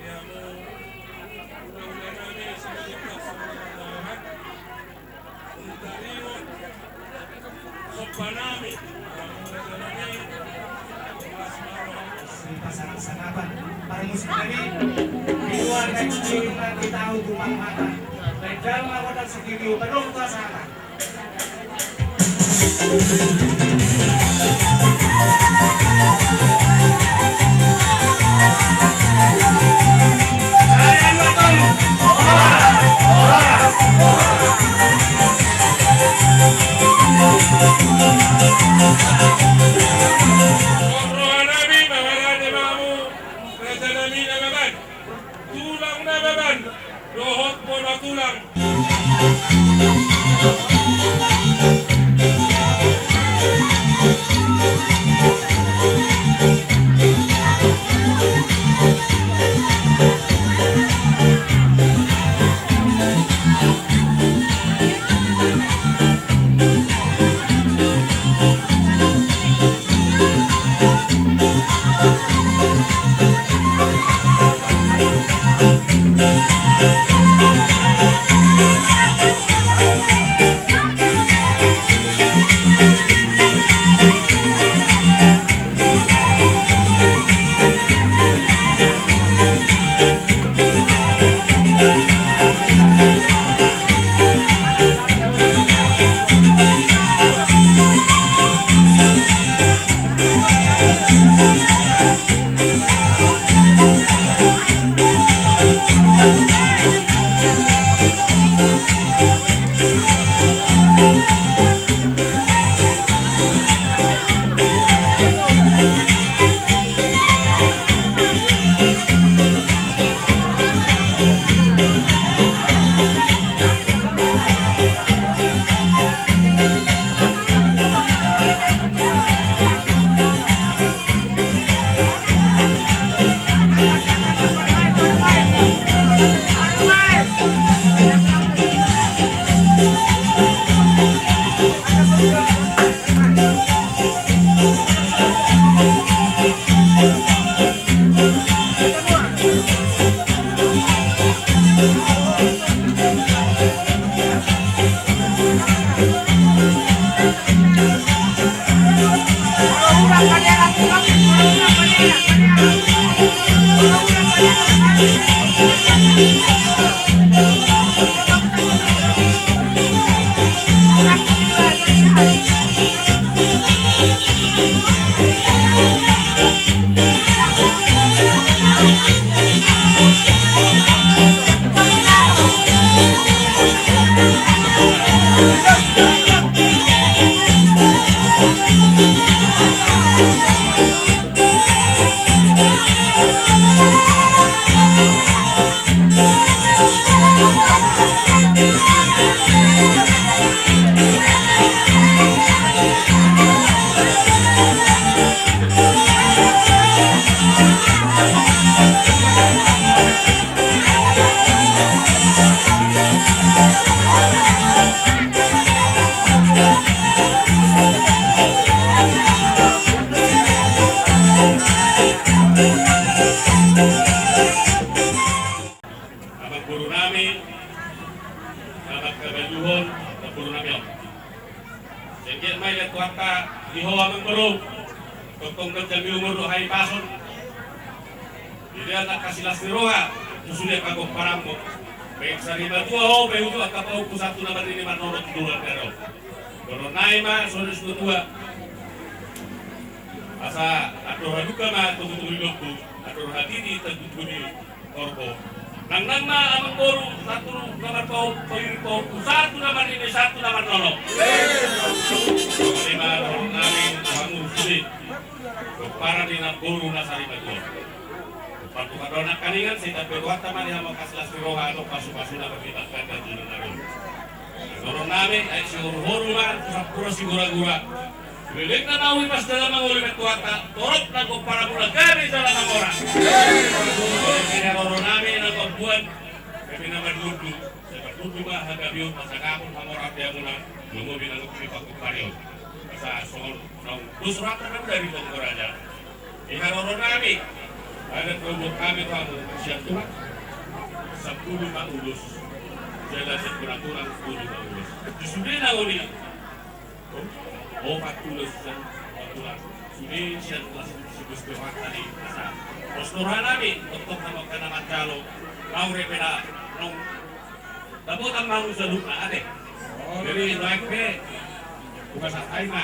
ya, mu, ula-ula nami, songon i ma, songon i ma, songon i ma. Sipasahat-sahatan parmusik nami. Di luar dari diri nanti tahu tukang mata. Baik dalam anggota sendiri, penuh kuasa. Roha nami, mangarade ma hamu, raja nami Nababan, tulang Nababan, dohot bona tulang. Kabajuhon, namboru nami on. Sengge ma i, Tuanta, di ho amangboru. Tongtong ganjang ni umur dohot hahipason. Di dia angka silas ni roha tu sude pagomparanmu. Baen sari matua ho, baen uju angka pahompu sahat tu na marnini marnono tu dolok ni ari on. Dohonon nami ma songon na tua. Asa andor halumpang ma togutogu ni lombu, andor hatiti togutogu ni horbo. Nangnang ma amangboru sahat tu na marpahompu, pahiri pahompu sahat tu na marnini sahat tu na marnono. Songon i ma dohonon nami tu hamu sude. Pomparan ni namboru na sari matua. Pomparan tu hita na nangkiningan, sai ditambai Tuhanta ma di hamu angka silas ni roha dohot pasupasu na marlipat ganda tu joloan on. Dohonon nami, aek sihoruhoru ma tu sampulna sigoragora. Leleng na nauli pas jala mangoli, baen Tuhanta torop nang pomparanmuna gabe jala mangora. Dohonon nami na mamboan, gabe na marlundu, sai marlundu ma hagabeon, hasangapon, hamoraon di hamuna, lomo binangun di pagompar on. Asa songon naung dos rohanta na mula di Tonggo Raja. Di haroro nami, adat lombok nami tu hamu sian tulang, sampulu ma ulos, jala sian tulang-tulang sampulu ma ulos. Di sude na uli, opat ulos sian tulang, sude sian tulang, si Gusti Roha tadi, asa. Pos roha nami, tongtong hamu angka na manjalo, laure pena nong. Dapotan ma hamu saluhutna, ate. Jadi, baen pe. Buka satai ma.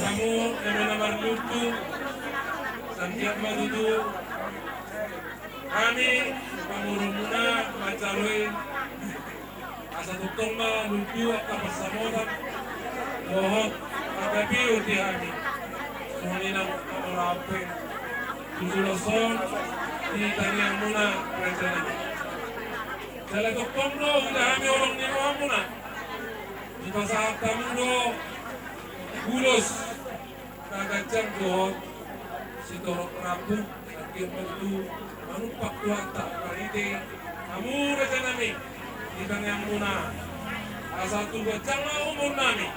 Hamu na marlundu, sanggiat ma tutu hami pamoruonmuna manjalo i, asa tongtong ma lundu angka pansamotan dohot panggabeon di hami. Songon i nang hamoraon pe tu joloan on di tangiangmuna, rajanami. Jala tongtong do huida hami holong ni rohamuna, dipasahat hamu do ulos na ganjang dohot sitorop rambu, sanggiat ma tutu manumpak Tuhanta marhite hamu, rajanami, di tangiangmuna, asa tu ganjang ma umurnami,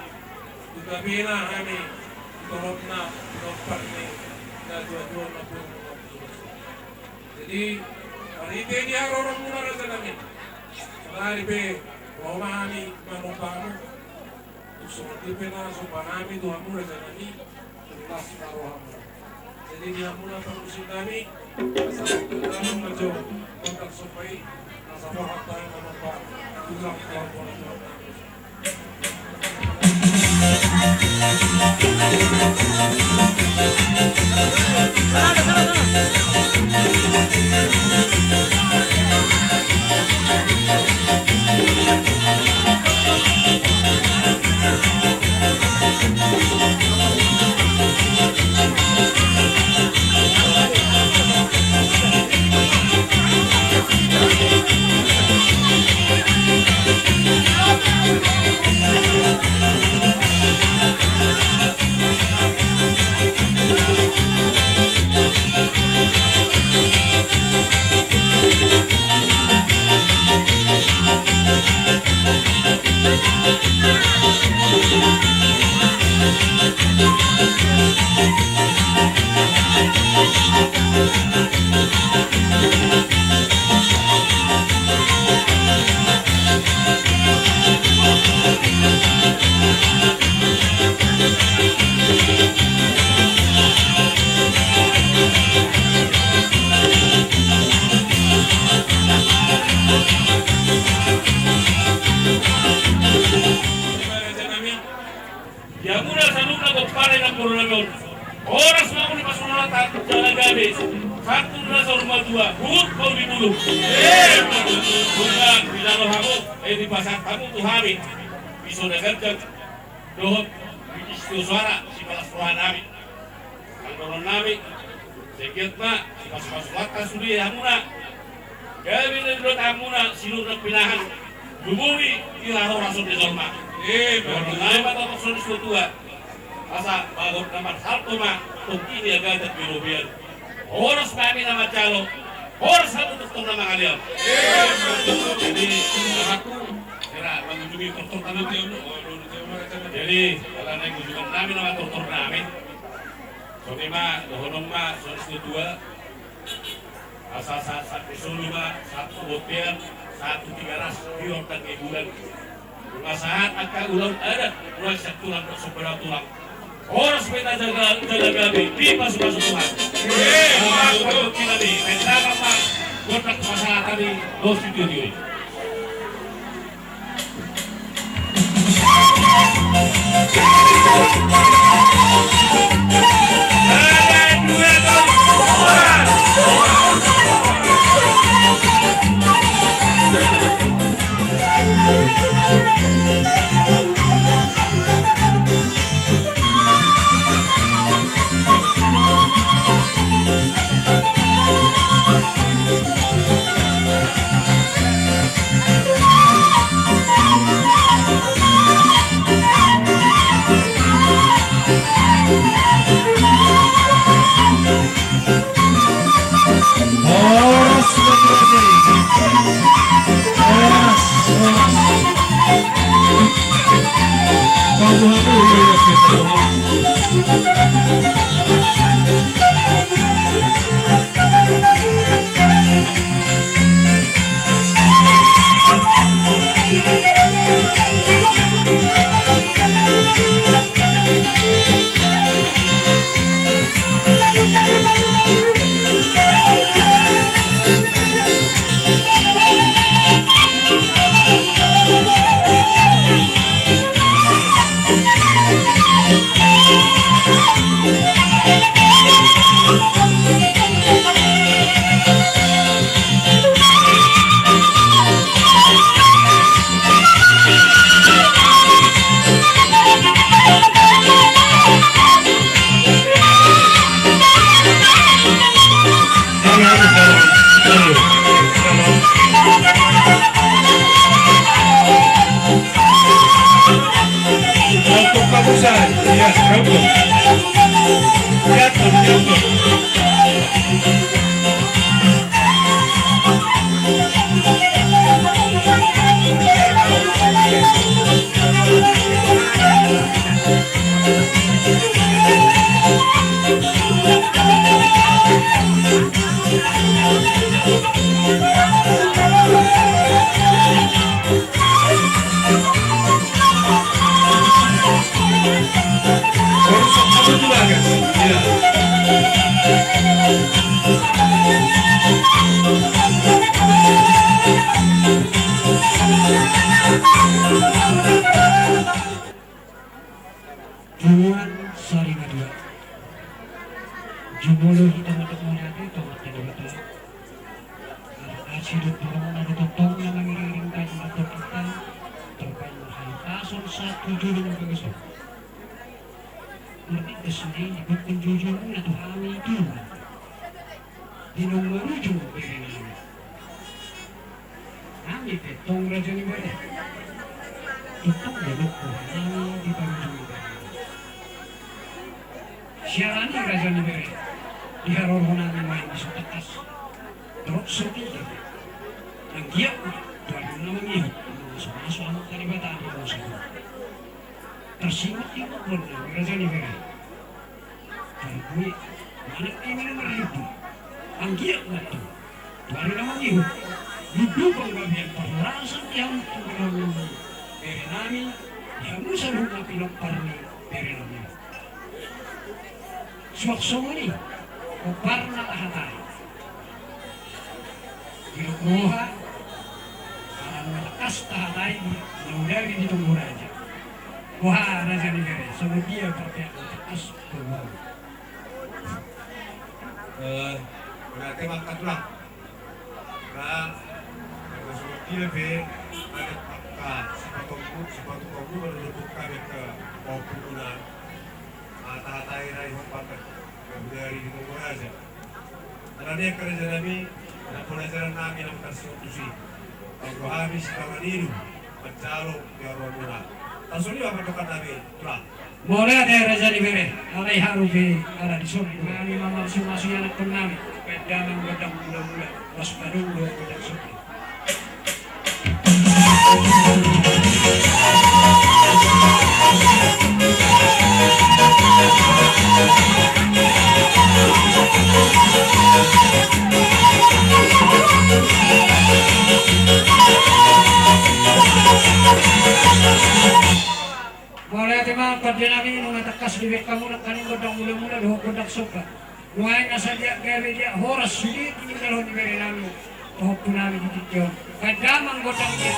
tu gabena hami, tu toropna, tu toropna ni natuatua na pur. Jadi, marhite di haroromuna, rajanami, saonari pe ro ma hami manumpak hamu. Songon i pe na somba nami tu hamu, rajanami, las ma rohamuna. Jadi di hamuna parmusik nami, asa dalan ma jo gondang somba i, asa roha hita manumpak tulang, tulang, tulang, tulang. Di hamuna saluhutna pomparan ni namboru nami on, horas ma hamu di pasupasu Tuhanta jala gabe. Santun na saur matua, huhut ma uli bulung. Nunga dilalo hamu, eh, dipasahat hamu tu hami piso na ganjang dohot piso soara, sipalas roha nami. Anggo dohonon nami, sanggiat ma sipasupasu Tuhanta sude hamuna. Gabe na nidok hamuna, sinur na pinahan, lumobi di hahorasan ni jolma. Dohonon nami ma tongtong songon i tu satua. Asa bagot na marhalto ma tongki ni agatan di robean. Horas ma hami na manjalo, horas hamu tortor na mangalean. Jadi, aku, hira, mangujungi tortor na mangalean. Jadi, ala naeng ujungan nami nama tortor nami. Songon i ma, dohonon ma, songon i si tua. Asa sahat, sahat ni solu ma, sahat tu bontean, sahat tu Tigaras, di Rondang Gebulan. Nunga sahat angka ulaon adat, mulai sian tulang dohot sian tulang. Horas ma hita jaga, jaga gabe, dipasupasu Tuhan. Amin. Amin. Amin. Amin. Amin. Gondang pasahat hami, dos di tio-tio i. Tuan sari na dua. Jumolo hita mandok mauliate tu Amanta Debata. Asi dohot borokna do tongtong na mangiringiring hami mandok hita. Terbaik marhahipason sahat tu jolo ni bagas on. Martitah songon i diboan jojomuna tu hami tu. Di naung marujung bere nami. Hami pe tong raja ni bere. Tong do lompo nami di parujung bere. Siala ni raja ni bere. Di haroro nami nuaeng di so tangkas. Torop so tinggi. Anggiat ma tu ari na mangihut. Mamasu-masu Amanta Debata di naung sahat. Tarsingot-singot do nami raja ni bere. Tarbue, manang ima na marlibur. Anggiat ma tu, tu ari na mangihut. Ludu panggabean parhorasan di hamu tu bere nami, di hamu saluhut na pinompar ni bere nami. Suang songon i, hombar ma hatai. Didok roha, ala nunga tangkas tahatai, naung dari di tonggo raja. Boha raja ni bere, songon dia parpeak na tangkas tu boha. Eh, mauliate ma angka tulang. Ra, angka songon dia pe, adat angka sipatompu, sipatupaonmu, molo didok hami angka pahompumuna. Tahatai ra i hombar, na hudari di tonggo raja. Alani angka raja nami, na pelajaran nami na mangkarsihon tusi. Anggo hami sipangan inum, manjalo di haroramuna. Langsung i ma pandohan nami, Tulang. Mauliate raja ni bere, alai haru pe ala dison. Nami mamasumasu ianakkon nami, baen damang gondang mulamula, laos padomu do gondang sopa. Mauliate ma pande nami, nunga tangkas dibaen hamu nangkaning gondang mulamula dohot gondang sopa. Nuaeng asa dia gabe dia horas sude tininggalhon ni bere nami, pahompu nami di tingki on. Baen damang gondang dia.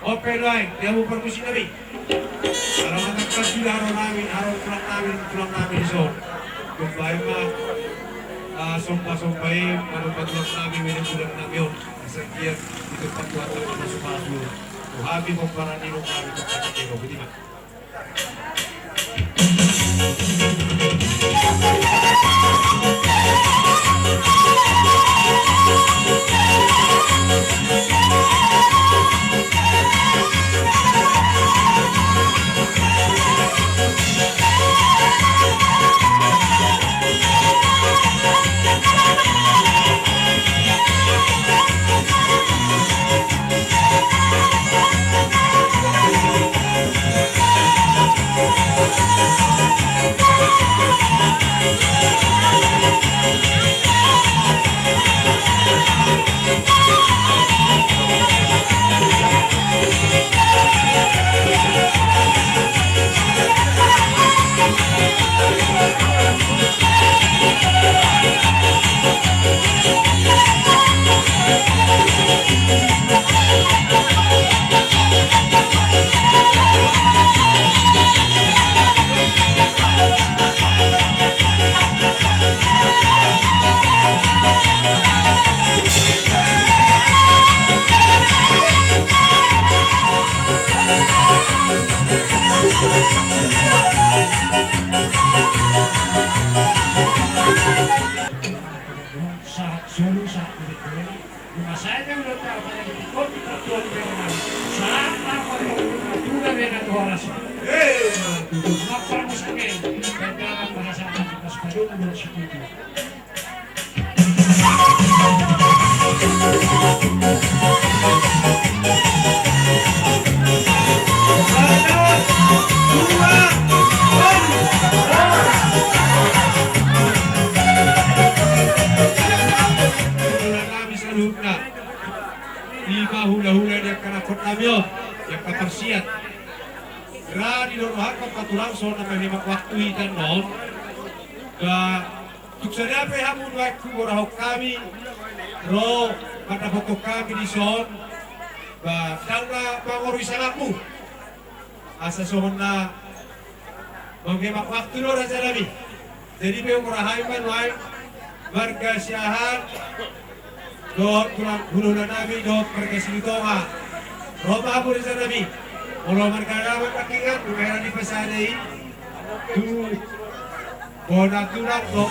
Oke, doaeng, dia mau perkusi kami. Kalau matangkas sudah haru nami, haru tulang nami, tulang nami di son. Tumbai ma, ah, somba-somba i, kalau tulang nami, mene tulang nami on. Sekian, itu patuatan, pasupasu. Tuhan di pomparan di rumah, di tempat kita, budi ma. Sahat solu, sahat di bere. Di masa ini udah tahu, apalagi di kota, ketua di bere. Sahat apa yang udah beda tuh orang sih. Eh, tuh, apa yang bisa kayak, beda bahasa, bahasa Padang, bahasa Sunda. Nami saluhutna, ima hulahula di angka anakkon nami on, di angka parsiat. Ra di rohangku, angka tulang, songon na pahemat waktu hita on. Ba, tung sada pe hamu nuaeng hugorahon hami ro mandapothon hami dison, ba, ndang na mangorui salammu. Asa songon na manghemat waktu do, raja nami. Jadi pe murahai ma nuaeng marga Siahaan dohot tulang hulahula nami dohot marga Silitonga. Ro ma hamu raja nami. Molo marga Daman nangkiningan, nunga hera dipasada i tu bona tulang dohot.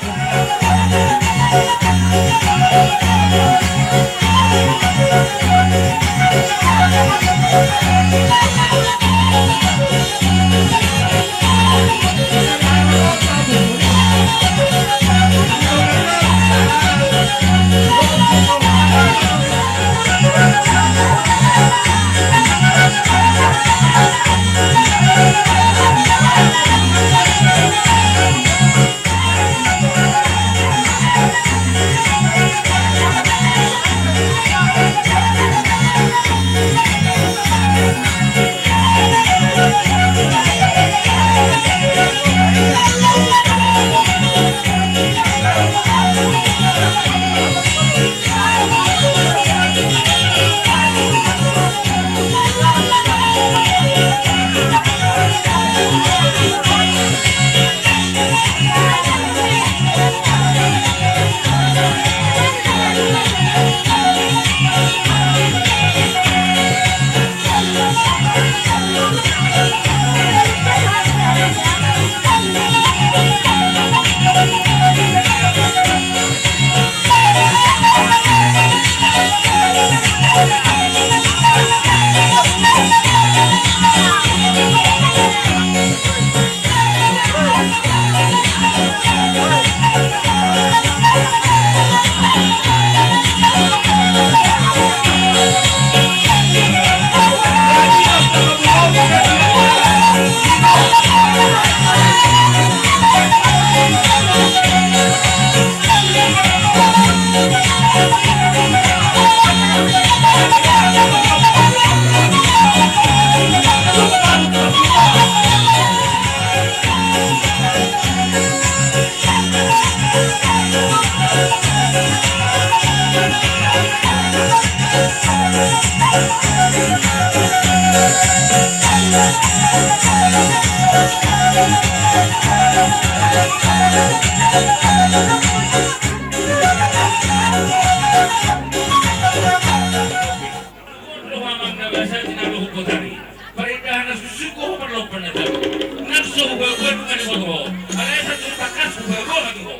Roha ma na basa di na dohot botari. Parindahan na suksuk ho, parlompan na tabu. Nang so hubagoa nunga diboto ho. Alai satu tangkas hubagoa ma tu ho.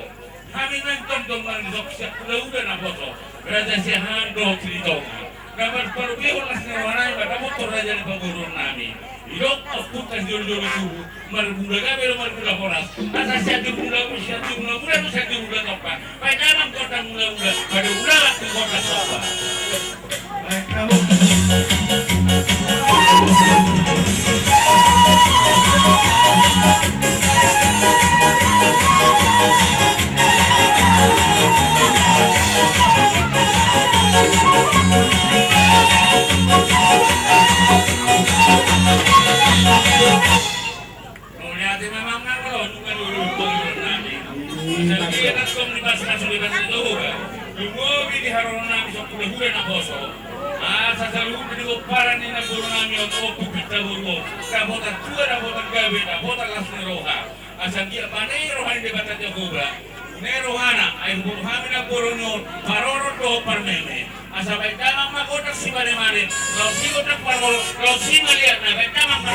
Hami nangkin tongtong mangisok sian hulahula naposo, raja Siahaan dohot Silitonga, na marparupihon las ni roha nami ma taboto raja ni pamoruon nami. Didok ompunta sijolojolo tubu, marmula gabe do marmula horas. Asa sian jolojolo tubu, sian jolojolo mula, sian jolojolo tompa. Baen damang gondang mulamula, baen damang gondang tompa. Mauliate ma amang, nunga ro nunga diulahon nami. Asa dia nantong di basa na so di basa ni Jahowa. Lumobi di haroro nami sian hulahula naposo. Asa saluhutna di pomparan ni namboru nami on, Ompu Pinta boru on, dapotan tua, dapotan gabe, dapotan las ni roha. Asa anggiat panehe roha ni Debata Jahowa. Panehe rohana, ai huboto hami namboru on, parorot dohot parmeme. Asa baen damang ma gondang simanemane, laos si gondang parngoluan, laos si maliatna, baen damang ma.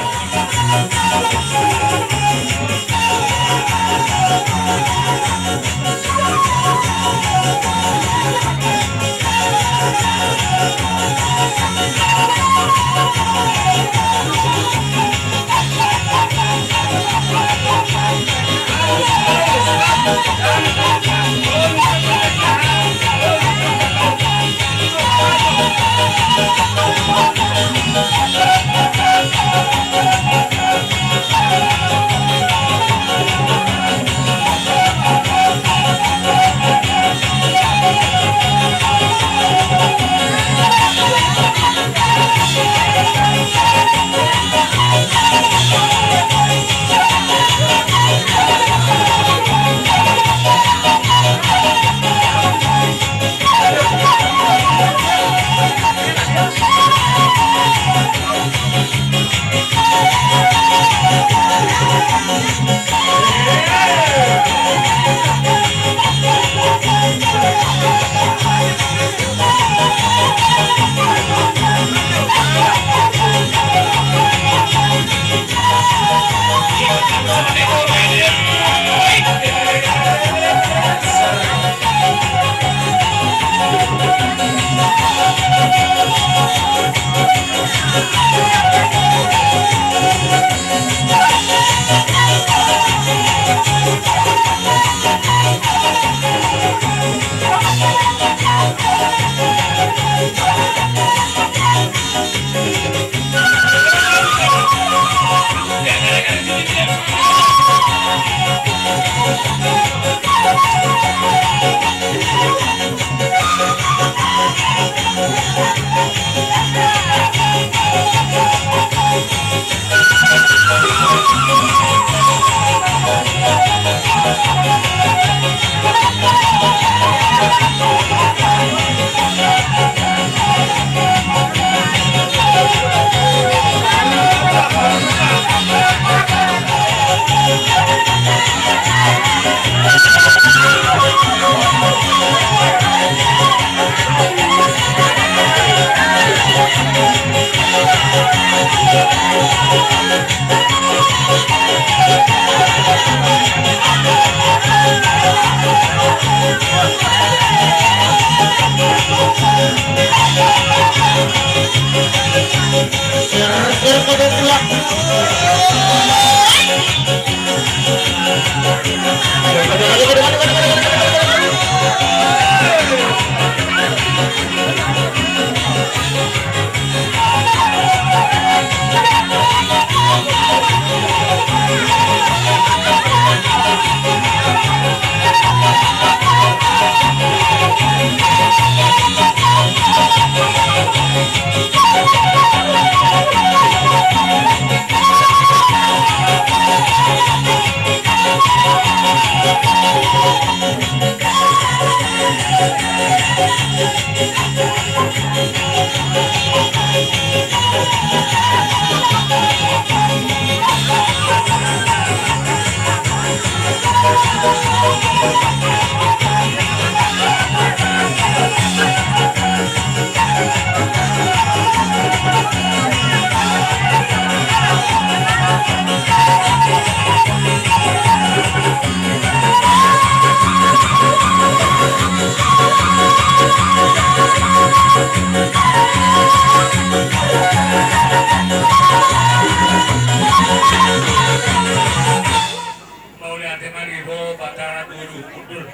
Ate mari ro Batara Guru Gundul.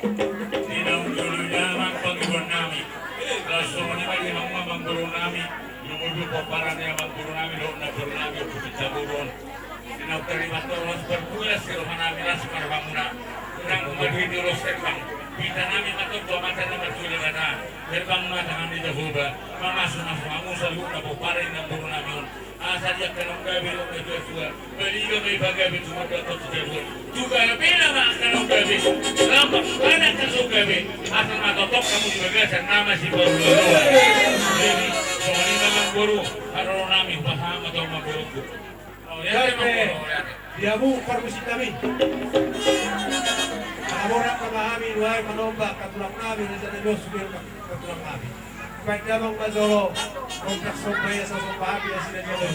Di naung jolo i amang pangidoan nami. Laos songon i ma di naung amang boru nami. Lumobi pomparan ni amang boru nami dohot na boru nami Ompu Pinta Boru on. Di naung tarima tolong parbulas ni roha nami las ma rohamuna. Unang ma duit ni ros herbang. Pinta nami ma tongtong amanta na martua Debata. Herbang ma tangan ni Jahowa. Mamasumasu hamu saluhutna pomparan ni amang boru nami on. Asa di angka naung gabe dohot na tuatua, baliga ma i pagabe tumundalhon sitadoan. Tu gabena ma angka naung gabe, lam-, lam-, angka naung gabe, asa ma tongtong hamu di bagasan nama sipauloloan. Jadi, songon i ma amang boru, haroro nami hupasahat ma tu amang boruku. Mauliate, amang boru, mauliate. Di hamu parmusik nami. Ala borat ma hami nuaeng manomba angka tulang nami, raja nami on sude angka tulang nami. Baen damang ma jolo, kontrak somba ia, so somba hami nasida jolo.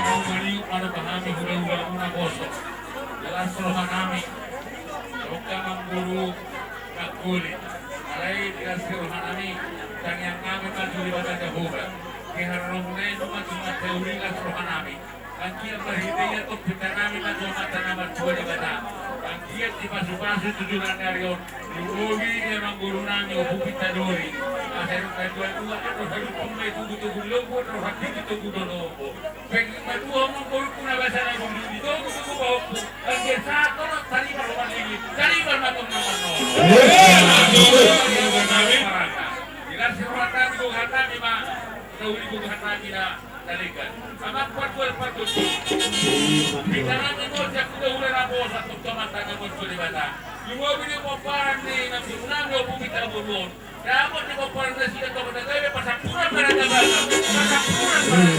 Mangaliuk ma roha nami hulahula muna poso. Di las roha nami. Adong amang boru Nangkuli. Alai di las roha nami. Tangiang nami ma tu Debata Jahowa. Di haroro muna i ma tu Debata Jahowa di las roha nami. Anggiat marhite i antong pinta nami ma tu Amanta na martua Debata. Anggiat dipasupasu tu joloan ni ari on. Lumobi di amang boru nami Ompu Pinta Doli. Asa dung na tuatua, andor halumpang ma i togutogu ni lombu, andor hatibu togu do lombu. Pengki ma tu amang boru na basa na bulu di togutogu pahompu. Anggiat sahat tolong tarima roha nami. Tarima ma tong na marnono. Di las roha nami, gogo hata nami ma. Nauli gogo hata nami na. Talikkan. Amang partual partual. Pinta nami ma sian hulahula naposo antong tu Amanta na martua Debata. Lumobi di pomparan ni amang boru nami Ompu Pinta Boru on. Dapot di pomparan nasida tong na gabe pasampuran marga Batam. Pasampuran marga.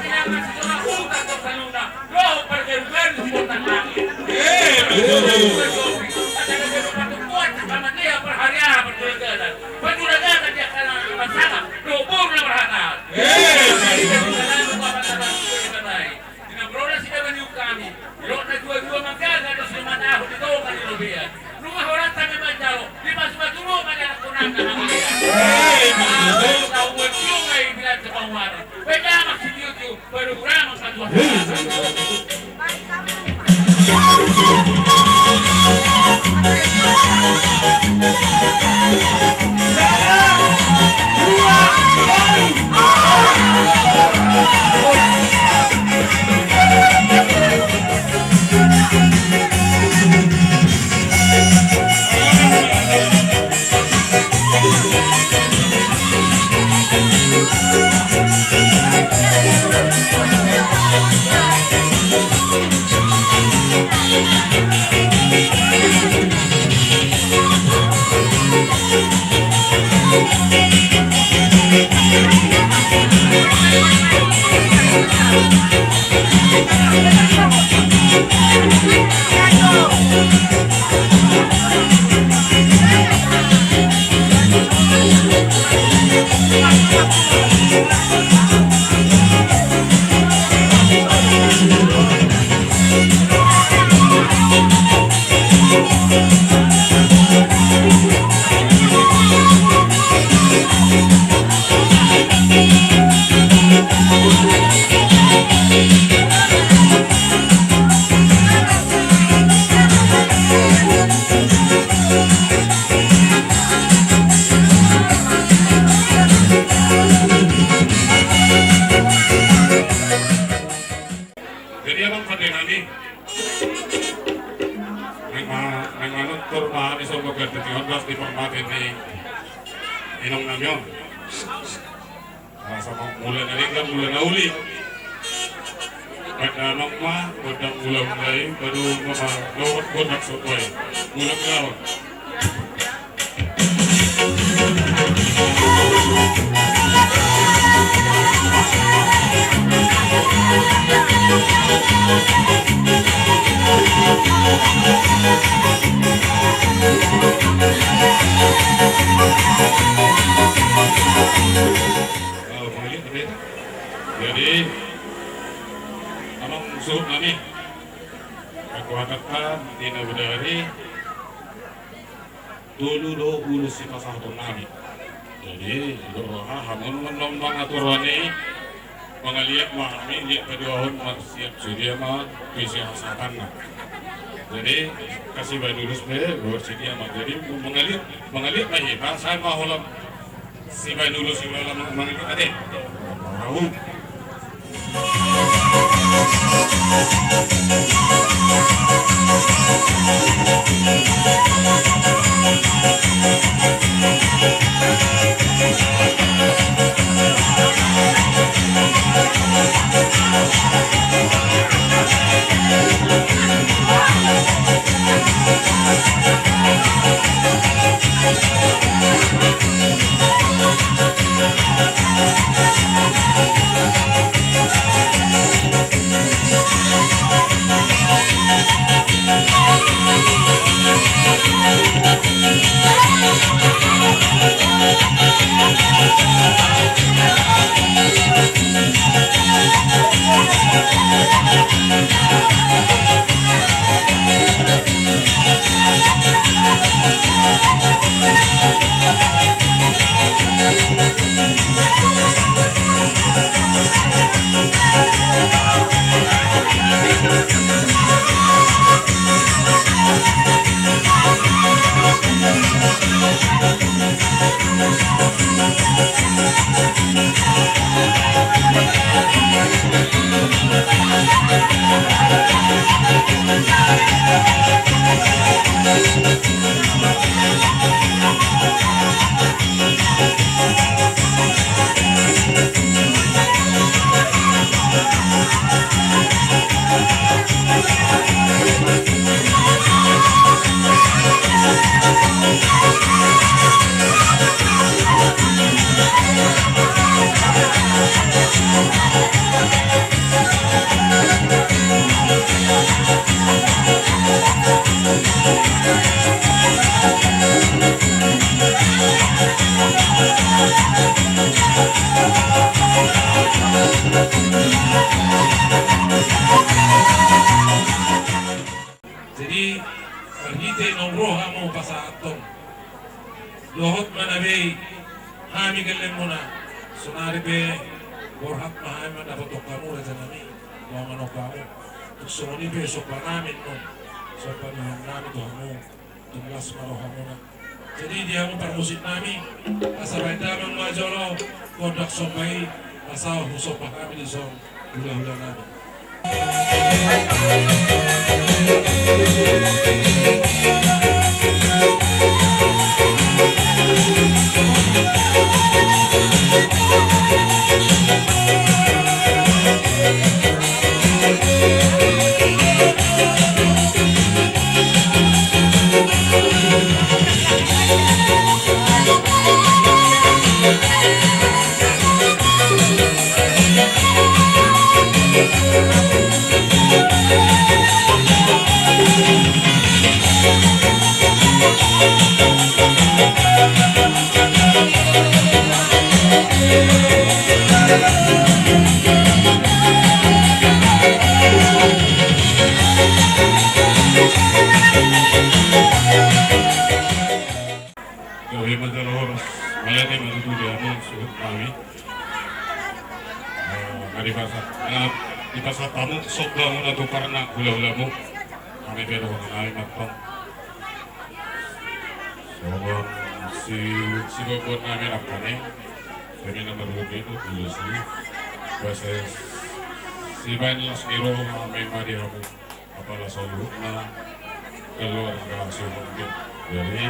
Pinangan nasida ma huta tong saluhutna. Dohot pargarugaru di pomparan nami. Eh, betul. Ada gabe partumbuan, sama dia parharian, parjulagalan. Parjulagalan di angka na marsangap. Dohot boru na marhata. Eh, betul. Di na berona sida maniuk hami. Di roha na tuatua manggaga do simatahon di tonga ni robean. Nunga holan hami manjalo, dipasupasu Ho ma di anakhonanna na mangalean. Hei, ma. Tahu buat cium ai bilang sepanguaran. Baen damang sitiotio, baru hurang ma tuan. Hei. Jadi abang pande nami. Naeng ma-, naeng manortor ma hami songon ganti ni ondas di parmate ni inong nami on. Asa ma mula na denggan, mula na uli. Baen damang ma gondang mula-mula i, baru ma dohot gondang somba i. Mula-mula on. Amang suhut nami, kekuatan di nagari tolu do ulos sipasahaton nami. Jadi, roha hamu manang mangaturani, mangaliat ma hami, liat paduahon, marsiap sude ma tu isi hasahatanna. Jadi, kasi baen ulos pe, borsi dia ma. Jadi, mangaliat, mangaliat ma hita, sai ma holan sibaen ulos i ma holan mangaliat ate. Au. Jadi, marhite naung ro hamu pasahathon dohot manabei hami gellengmuna, saonari pe borhat ma hami mandapothon hamu raja nami, mangalehon hamu. Tung songon i pe somba nami annon, somba ni roha nami tu hamu, tung las ma rohamuna. Jadi di hamu parmusik nami, asa baen damang ma jolo gondang somba i, asa husomba hami dison hulahula nami. Gabe ma jala horas, mauliate ma tutu di hamu suhut nami. Eh, na dipasahat, na dipasahat hamu sombamuna tu parna hulahulamu. Hami pe dohonon nami mantong. Songon si, siboboan nami nangkin i, hami na marhite tu ulos i, boasa sibaen las ni roha nami ma di hamu. Apala saluhutna keluarga Sihombing. Jadi,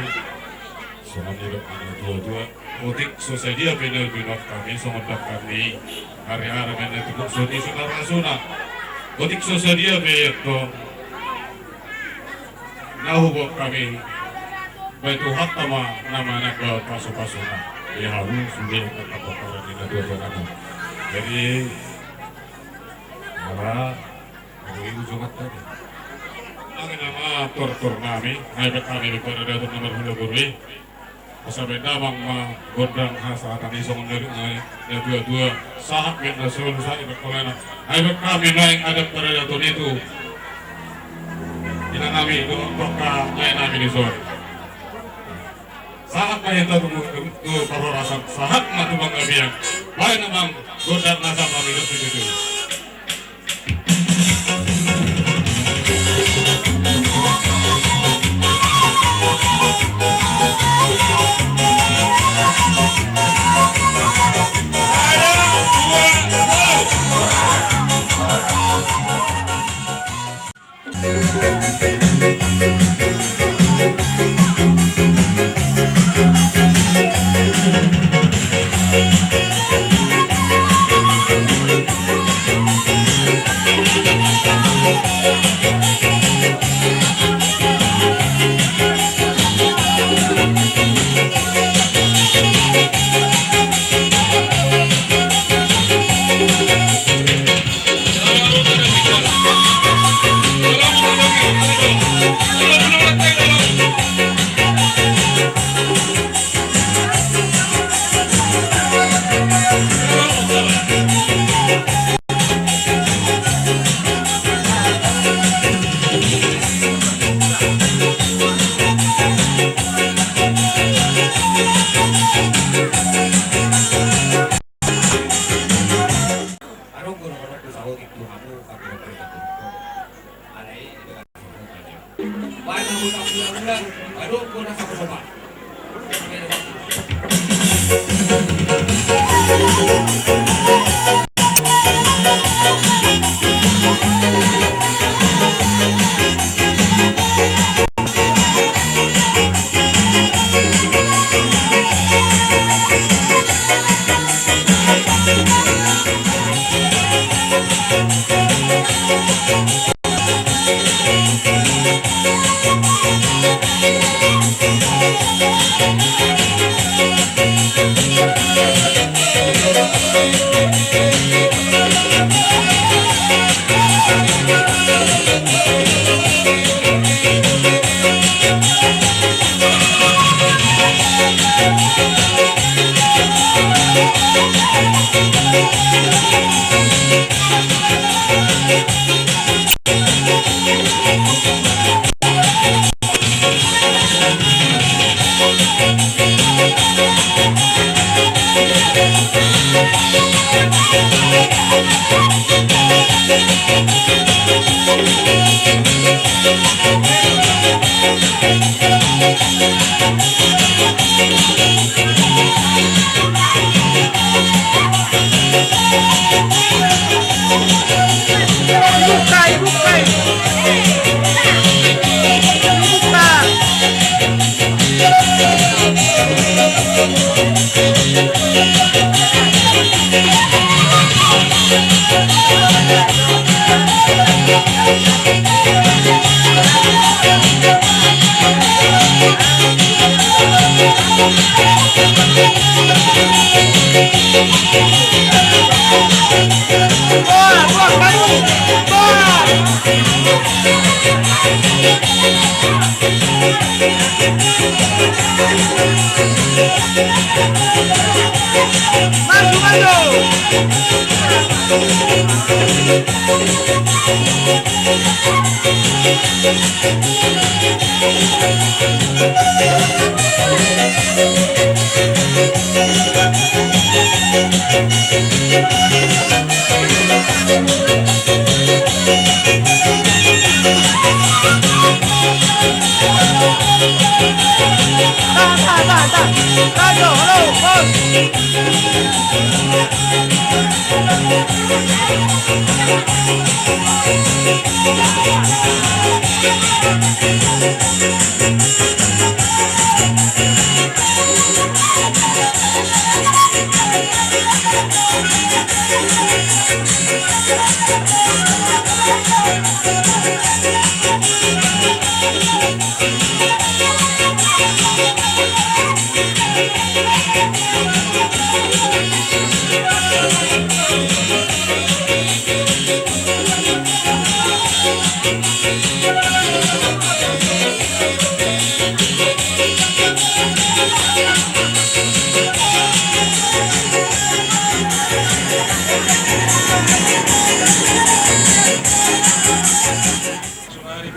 songon nidok ni natuatua, otik so sadia pe na binoan hami, songon dangka ni hariara ma na tingkos, songon i so na rasuna. Otik so sadia pe antong na huboan hami, baen Tuhanta ma na manang pasupasuna. Di hamu sude na pomparan ni natuatua nami. Jadi, ala Jadi, ujung atta. Angin ama tortor nami, naibet nami di pada datuk nomor hula guru i. Asa baen damang ma gondang hasahatan i songon na nidok ni natuatua, sahat ma na solu sahat i pangkolana. Ai baen hami naeng adat paradaton i tu inanami dohot angka laenami di son. Sahat ma hita tu, tu parhorasan, sahat ma tu panggabean. Baen damang gondang na sahat ma nidok situtu.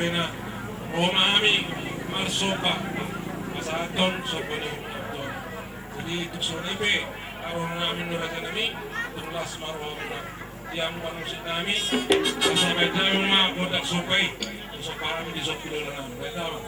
Ro ma hami marsomba, pasahathon somba ni ompunta. Jadi tung songon i pe, ro ma hami, raja nami, tung las ma rohamuna. Ia muse nami, pasahat hami ma gondang somba i. Somba hami di somba ni dalan nami. Baik, damang.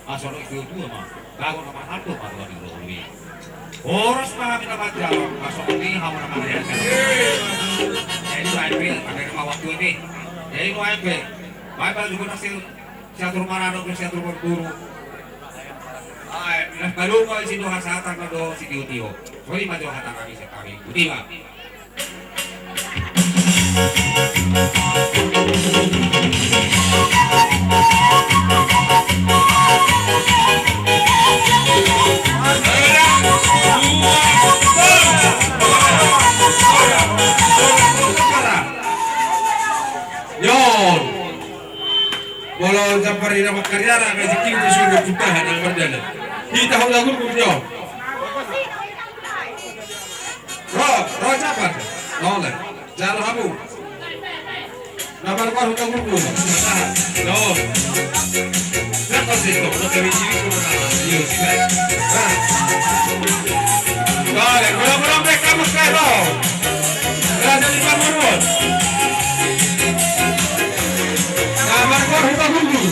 Asa ro i tu ma. Bago na marhalto ma tuan i, ro i. Horas ma hami na manjalo, masuk ni hamu na manjalo. Jadi baik be, ada nama waktu ini. Jadi baik be. Baik, baik juga nasib. Siatur marado, siatur marguru. Ai, na baru kau isi doha satar na do si tio-tio. Sorry ma doha satar kami sekali. Budi ma. Yo. Molo jambar i na mangkariara, na jingking tu surga putahan na mardalan. Hita hula gurgur jo. Ro, ro jambar. Ole. Jalo hamu. Na margoar hula gurgur. Matahan. Jo. Berapa sih kok? Lo kami sini kurang. Yo, sini. Nah. Ole, kurang-kurang mereka mesti lo. Raja di Pamurun. Kamar gua buka gulu.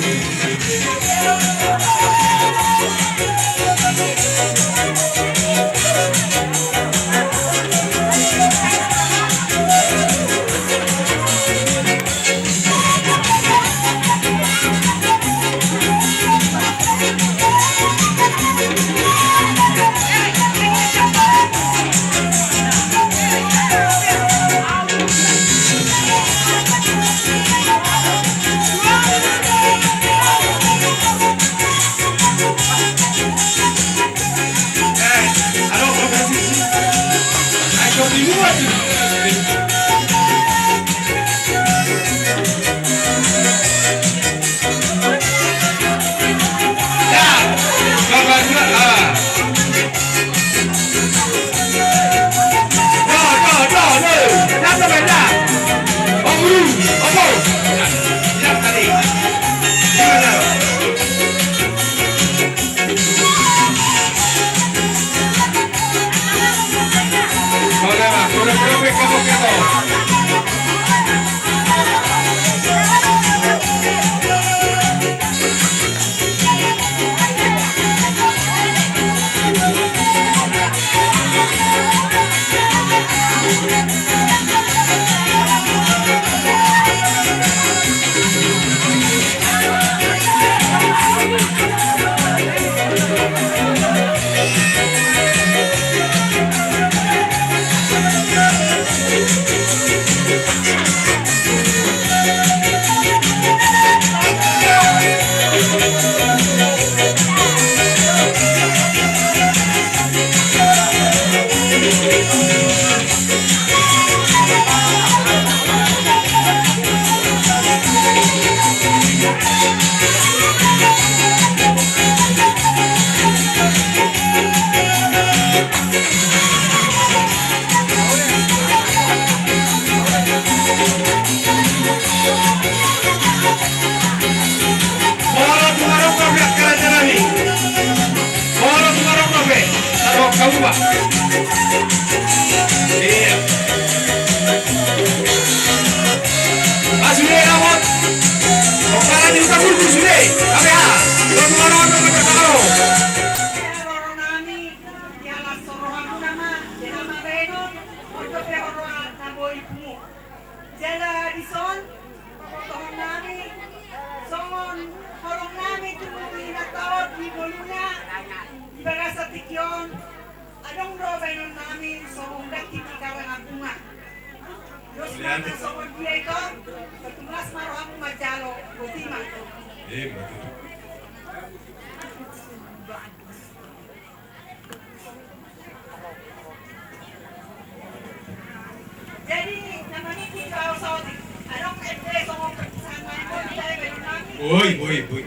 Molo tung adong na pihak kerajaan nami, molo tung adong na pe, taruhon hamu ma. Iya. Sude dapot. Pomparan ni Huta Gurgur sude. Abe ha. Molo tung adong na pe, taruhon. Roro nami, jala so rohamuna ma, jala ma baenon, on dope roha na boi pungu. Jala dison, pabotohon nami, songon holong nami tu inanta on di ngoluna, di bagasan tingki on, adong do baenon nami, songon dangki di karang Ambunga. Dos ma na songon dia i, tor, patungas ma rohamu manjalo, boti ma. Ima tutu. Jadi, namanya kita saudi. Ada ente sama perpisahan main bola, kita yang main. Boi, boi, boi.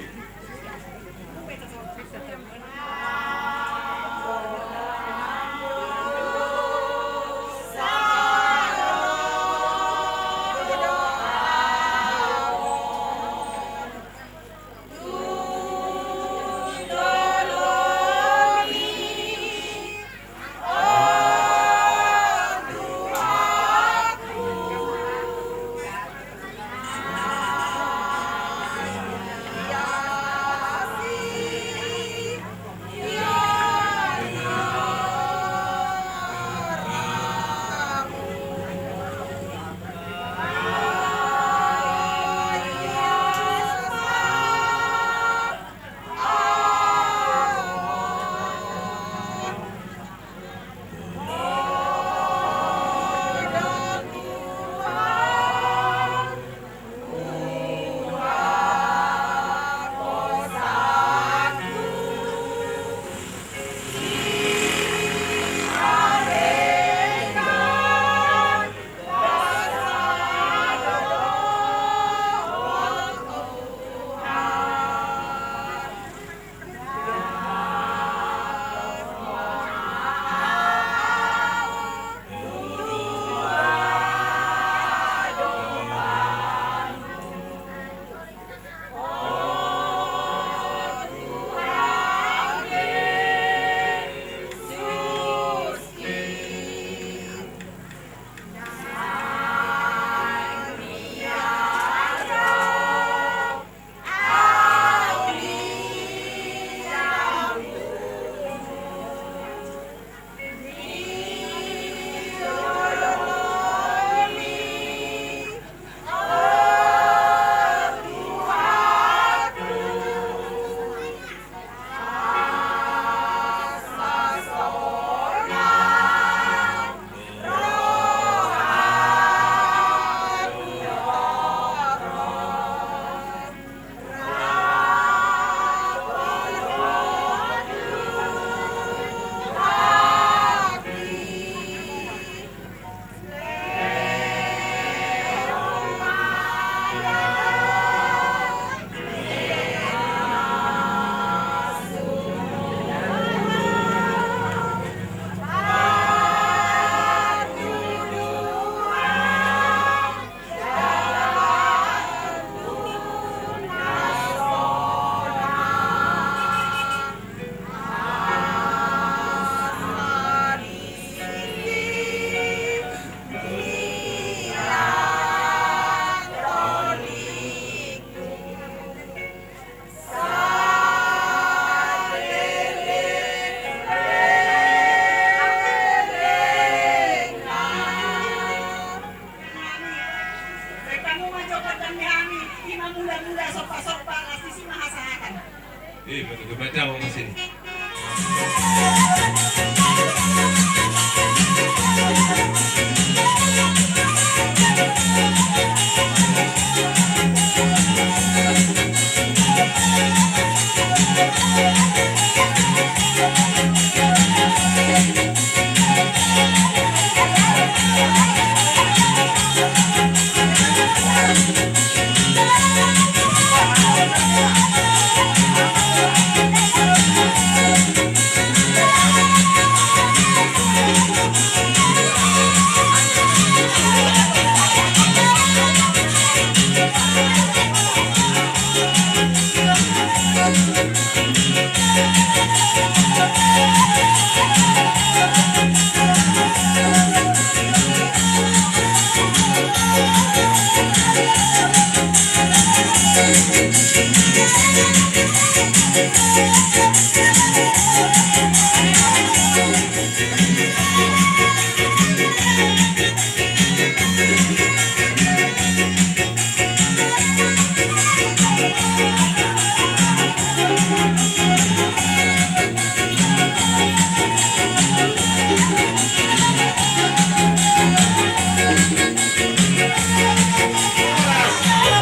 Horas,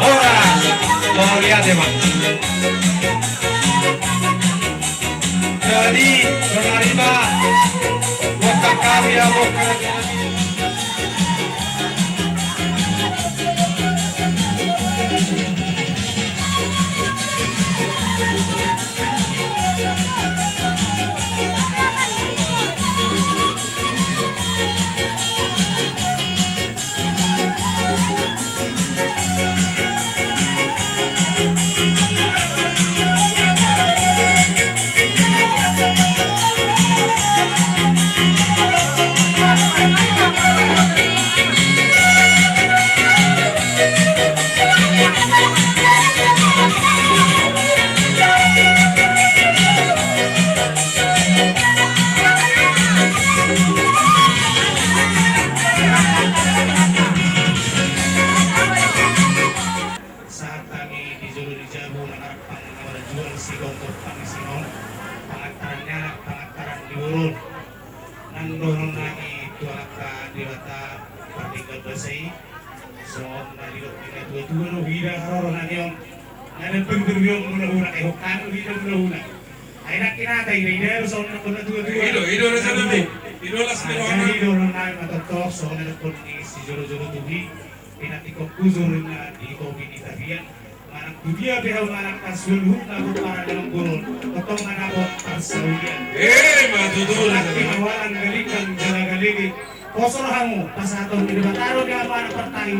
horas. Mauliate, Bang. Jadi, sonari ma, buat kami ya, buat kami. Sahat hami di jolo ni jabu, na marhaha na marjual, sigomgom pangisingon, pangantaran ni anak, pangantaran ni boru on. Nang dohonon nami tu Amanta Debata pardenggan basa i, songon na nidok ni na tuatua do, huida haroro nami on. Na dang pengger biong mulahula, eh, hokkan huida mulahula. Ai nangkin hata ida, ida do songon na nidok ni na tuatua. I do, i do raja nami. I do las ni roha nami. Jadi dohonon nami ma tongtong songon na nidok ni sijolojolo tuhi. Pinantikhon hujur ninna di topi ni tapian, manang tu dia pe hau manang tasuan luhutna pomparan ni amangboru on, tongtong mandapot parsaulian. Emma tutu. Nangkin awalan galinggang jala galege, poso rohamu, pasahaton ni Debata do di hamu anak partahi,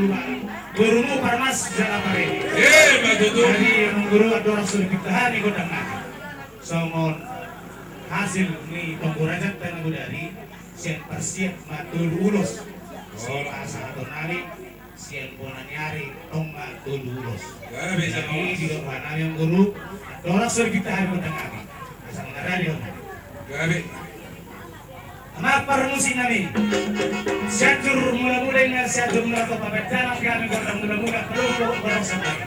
borumu parmas jala pareme. Emma tutu. Jadi amangboru, andorang so dipinta hami gondang nami songon hasil ni tonggo rajanta na bodari, sian parsiap ma tolu ulos. Olo. Pasahaton nami sian bona ni ari tong ma tolu ulos. Gabe. Jadi didok roha nami amangboru, andorang so dipinta hami gondang nami, asa mangaradi hamu. Gabe. Amang parmusik nami, Sianjur Mulamula, inna Sianjur Mula Topa, baen damang di hami gondang mulamula, palombo barongsai.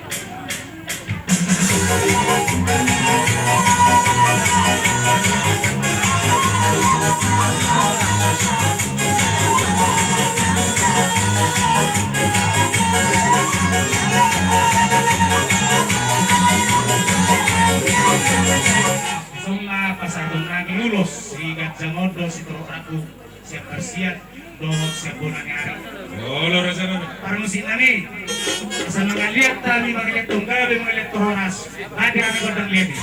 Songon na pasahaton nami ulos, si ganjang on do sitorop rambu, sian parsiap dohot sian bona ni ari. Olo, raja nami. Parmusik nami, asa mangaliat hami, mangaliat tong gabe, mangaliat tong horas. Baen di hami gondang liat i.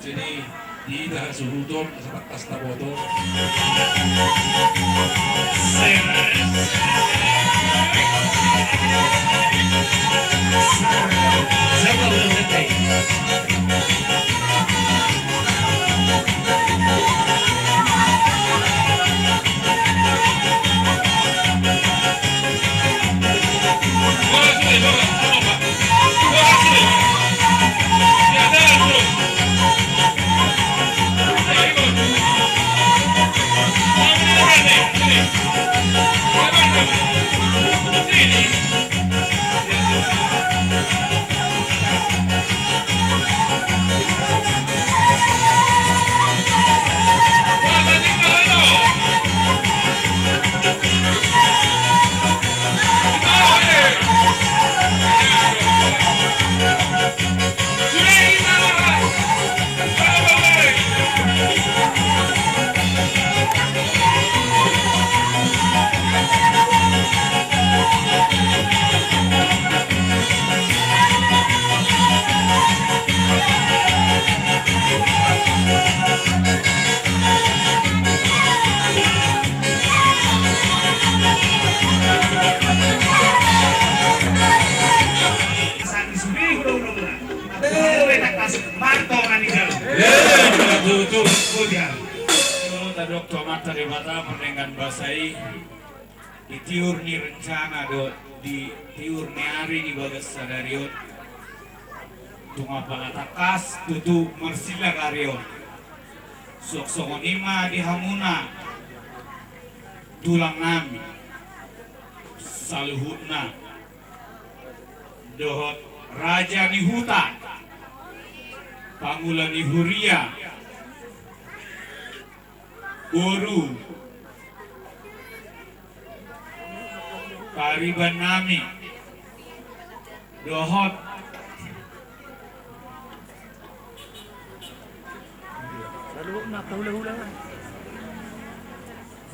Jadi, di dah suhuton, asa tangkas taboto. Tadok tu Amanta Debata pardenggan basa i, di tiur ni rencana dohot di tiur ni ari di bagas sadari on, tung apala tangkas tutu marsila ari on. Suang songon i ma di hamuna tulang nami saluhutna, dohot raja ni huta, pangula ni huria, boru, pariban nami, dohot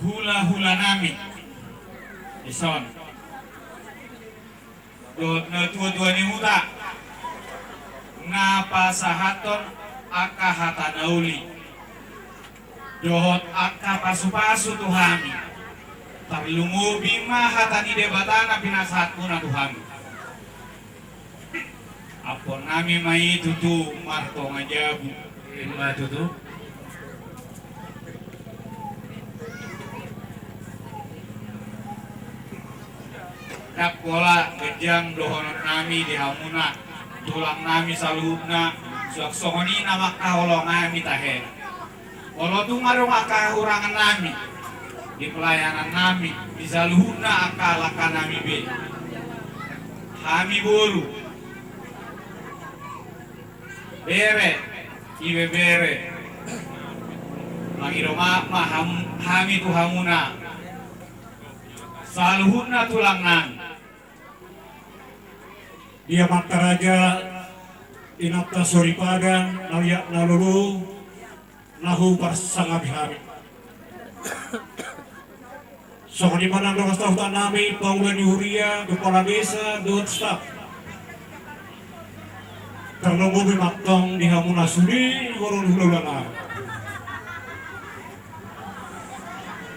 hulahula nami, dison. Dohot natuatua ni huta na pasahathon angka hata na uli dohot angka pasupasu tu hami. Tarlumobi ma hata ni Debata na pinasahatmuna tu hami. Ampuon nami ma i tutu martonga jabu. Ima tutu. Ndang pola ganjang dohonon nami di hamuna tulang nami saluhutna, suang songon i na mangkaholongi hami tahe. Olo tung adong angka hahurangan nami di pelayanan nami, di saluhutna angka langka nami be. Hami boru, bere, ibebere, mangido maaf ma ham-, hami tu hamuna saluhutna tulang nami. Di amanta raja, inanta soripada, na liat na lolo, na huparsangapi hami. Songon i ma nang dongan sahuta nami, pangula ni huria, kepala desa, dohot staf. Tarlumobi ma antong di hamuna sude, boru ni hulahula nami.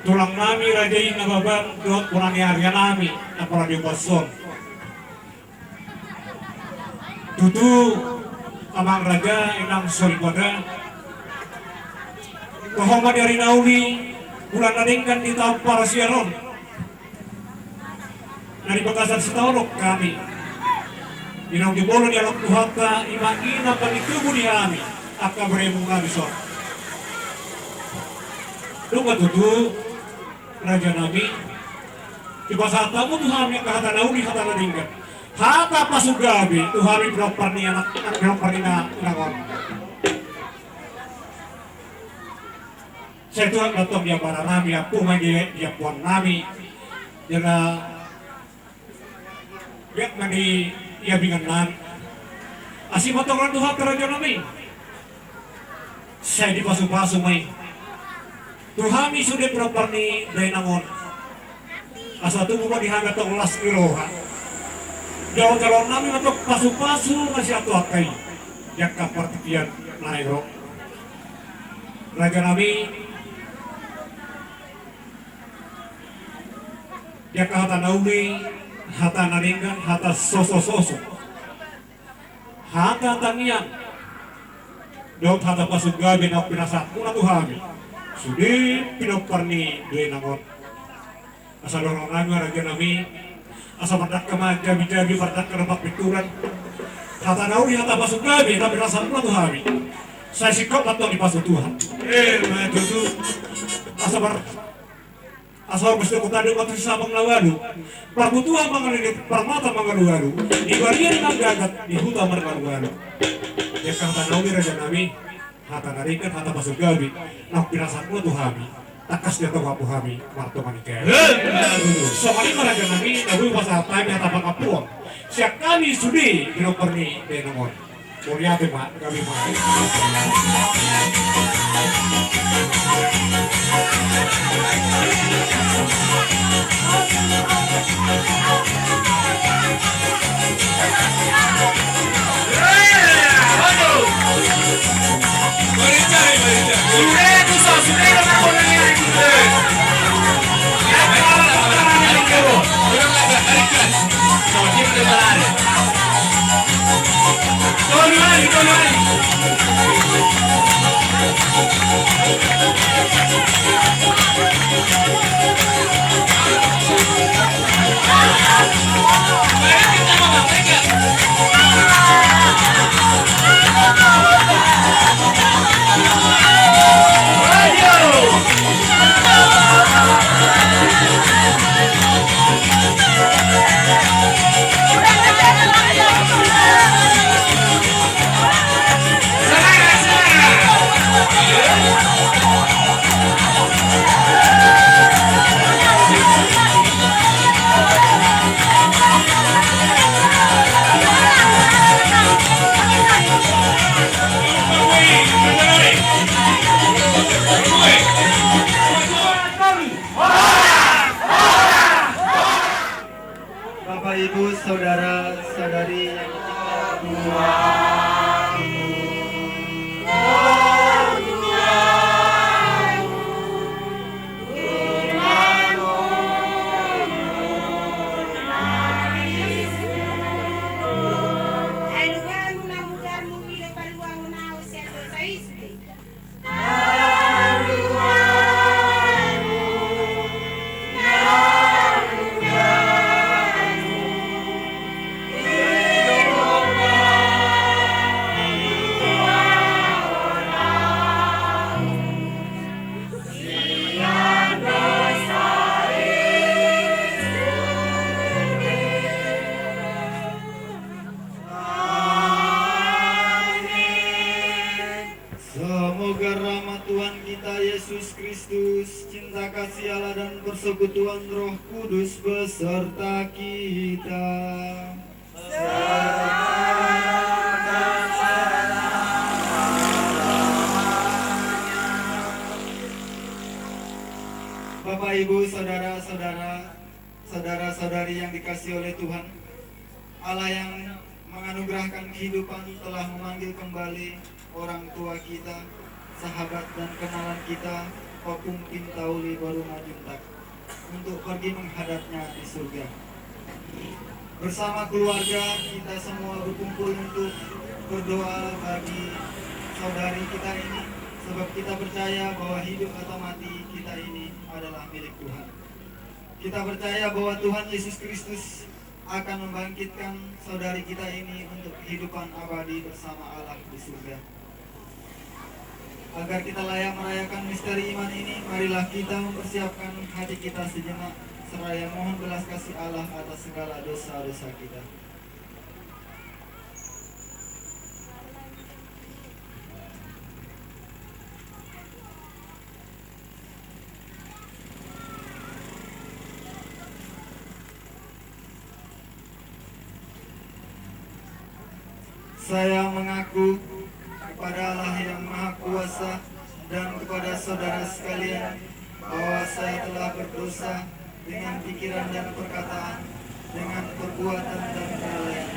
Tulang nami, raja i Nababan, dohot bona ni ari nami, na pola diopas on. Tutu, amang raja, inang soripada. Toho ma di ari na uli, bulan na denggan di taon parasian on. Na di bagasan sitaonon hami. Inang jumolo ni anak Tuhanta, ima inang bani tubu di hami, angka beremu nami son. Dung ma tutu, raja nami, dipasahat hamu tu hami angka hata na uli, hata na denggan, hata pasugabe tu hami pinompar ni anak, pinompar ni na, inang on. Sai tuat ma tong di ambara nami, ampu ma di, di ampuan nami. Jala biak ma di, di abingan nami. Asi ma tong roha tu hami raja nami. Sai dipasupasu ma i tu hami sude pinompar ni dainang on. Asa tubu ma di hami tong las ni roha. Jalo-jalo nami ma tong pasupasu na sian Tuhanta i di angka partingkian na naeng ro. Raja nami, di angka hata na uli, hata na denggan, hata sosososo, hata tangiang dohot hata pasugabe na pinasahatmuna tu hami sude pinompar ni dainang on. Asa dohonon nami ma raja nami, asa mardangka ma jabi-jabi, mardangka ma pinturan. Hata na uli, hata pasugabe na pinasahatmuna tu hami, sai singkop ma tong dipasupasu Tuhan. Emma tutu. Asa mar Asa hormus ni hutanduk ma tu si sapang na ualu, parbutuhan mangalualu, parmata mangalualu, di barian manggagat, di huta marmalumalu. Di angka hata na uli raja nami, hata na denggan, hata pasugabe na pinasahatmuna tu hami, tangkas dihatahon hamu hami martonga ni kami. Songon i ma raja nami, na boi pasahat hami hata pangampuon sian hami sude pinompar ni dainang on. Mauliate ma, gabe ma. Bapak, Ibu, saudara, saudari yang dicintai Tuhan. Semoga rahmat Tuhan kita Yesus Kristus, cinta kasih Allah, dan persekutuan Roh Kudus beserta kita. Bapak, Ibu, saudara-saudara, saudara-saudari yang dikasihi oleh Tuhan, Allah yang menganugerahkan kehidupan telah memanggil kembali orang tua kita, sahabat dan kenalan kita, Ompung Pintauli Boru Majuntak, untuk pergi menghadap-Nya di surga. Bersama keluarga, kita semua berkumpul untuk berdoa bagi saudari kita ini, sebab kita percaya bahwa hidup atau mati kita ini adalah milik Tuhan. Kita percaya bahwa Tuhan Yesus Kristus akan membangkitkan saudari kita ini untuk kehidupan abadi bersama Allah di surga. Agar kita layak merayakan misteri iman ini, marilah kita mempersiapkan hati kita sejenak, seraya mohon belas kasih Allah atas segala dosa-dosa kita. Saya mengaku kepada Allah yang Maha Kuasa dan kepada saudara sekalian bahwa saya telah berdosa dengan pikiran dan perkataan, dengan perbuatan dan kelalaian.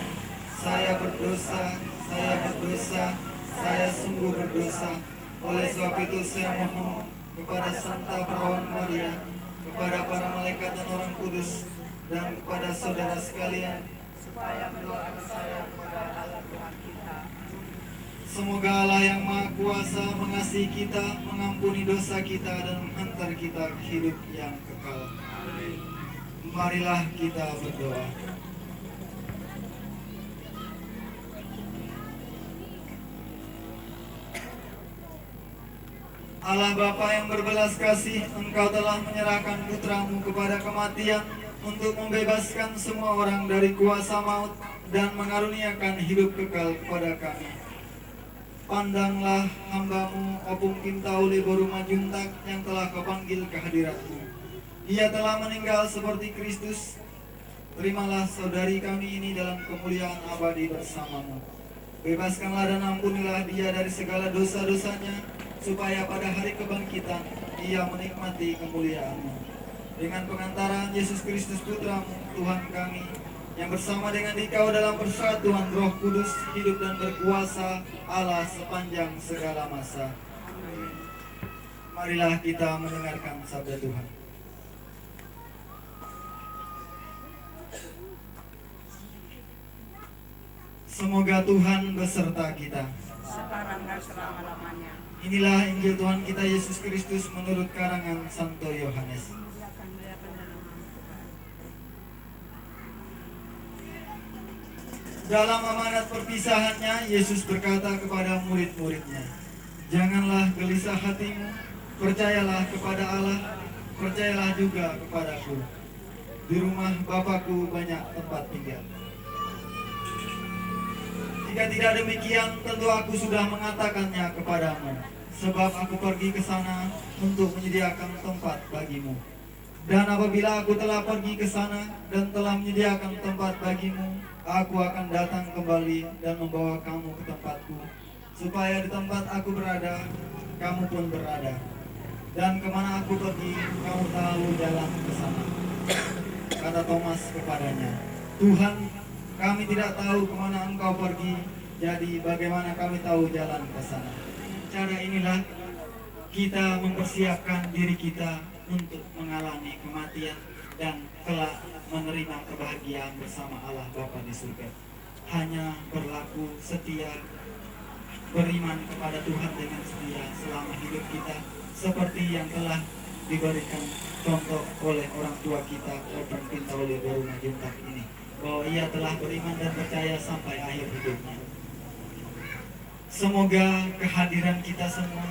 Saya berdosa, saya berdosa, saya sungguh berdosa. Oleh sebab itu saya mohon kepada Santa Perawan Maria, kepada para malaikat dan orang kudus, dan kepada saudara sekalian, supaya mendoakan saya kepada Allah Tuhan kita. Semoga Allah yang Maha Kuasa mengasihi kita, mengampuni dosa kita, dan menghantar kita ke hidup yang kekal. Amin. Marilah kita berdoa. Allah Bapa yang berbelas kasih, Engkau telah menyerahkan Putra-Mu kepada kematian untuk membebaskan semua orang dari kuasa maut dan mengaruniakan hidup kekal kepada kami. Pandanglah hamba-Mu, Opung Pintauli boru Manjuntak, yang telah Kau panggil ke hadirat-Mu. Ia telah meninggal seperti Kristus. Terimalah saudari kami ini dalam kemuliaan abadi bersama-Mu. Bebaskanlah dan ampunilah dia dari segala dosa-dosanya, supaya pada hari kebangkitan ia menikmati kemuliaan-Mu. Dengan pengantaran Yesus Kristus Putra-Mu, Tuhan kami, yang bersama dengan Dikau dalam persatuan Roh Kudus, hidup dan berkuasa Allah sepanjang segala masa. Amin. Marilah kita mendengarkan sabda Tuhan. Semoga Tuhan beserta kita. Sekarang dan selama-lamanya. Inilah Injil Tuhan kita Yesus Kristus menurut karangan Santo Yohanes. Dalam amanat perpisahannya, Yesus berkata kepada murid-muridnya, "Janganlah gelisah hatimu, percayalah kepada Allah, percayalah juga kepadaku. Di rumah Bapa-Ku banyak tempat tinggal. Jika tidak demikian, tentu Aku sudah mengatakannya kepadamu, sebab Aku pergi ke sana untuk menyediakan tempat bagimu. Dan apabila Aku telah pergi ke sana dan telah menyediakan tempat bagimu, Aku akan datang kembali dan membawa kamu ke tempat-Ku, supaya di tempat Aku berada, kamu pun berada. Dan kemana Aku pergi, kamu tahu jalan ke sana." Kata Thomas kepada-Nya, "Tuhan, kami tidak tahu kemana Engkau pergi, jadi bagaimana kami tahu jalan ke sana?" Cara inilah kita mempersiapkan diri kita untuk mengalami kematian dan kelak menerima kebahagiaan bersama Allah Bapa di surga. Hanya berlaku setia, beriman kepada Tuhan dengan setia selama hidup kita, seperti yang telah diberikan contoh oleh orang tua kita, Opung Pintauli boru Manjuntak ini, bahwa ia telah beriman dan percaya sampai akhir hidupnya. Semoga kehadiran kita semua,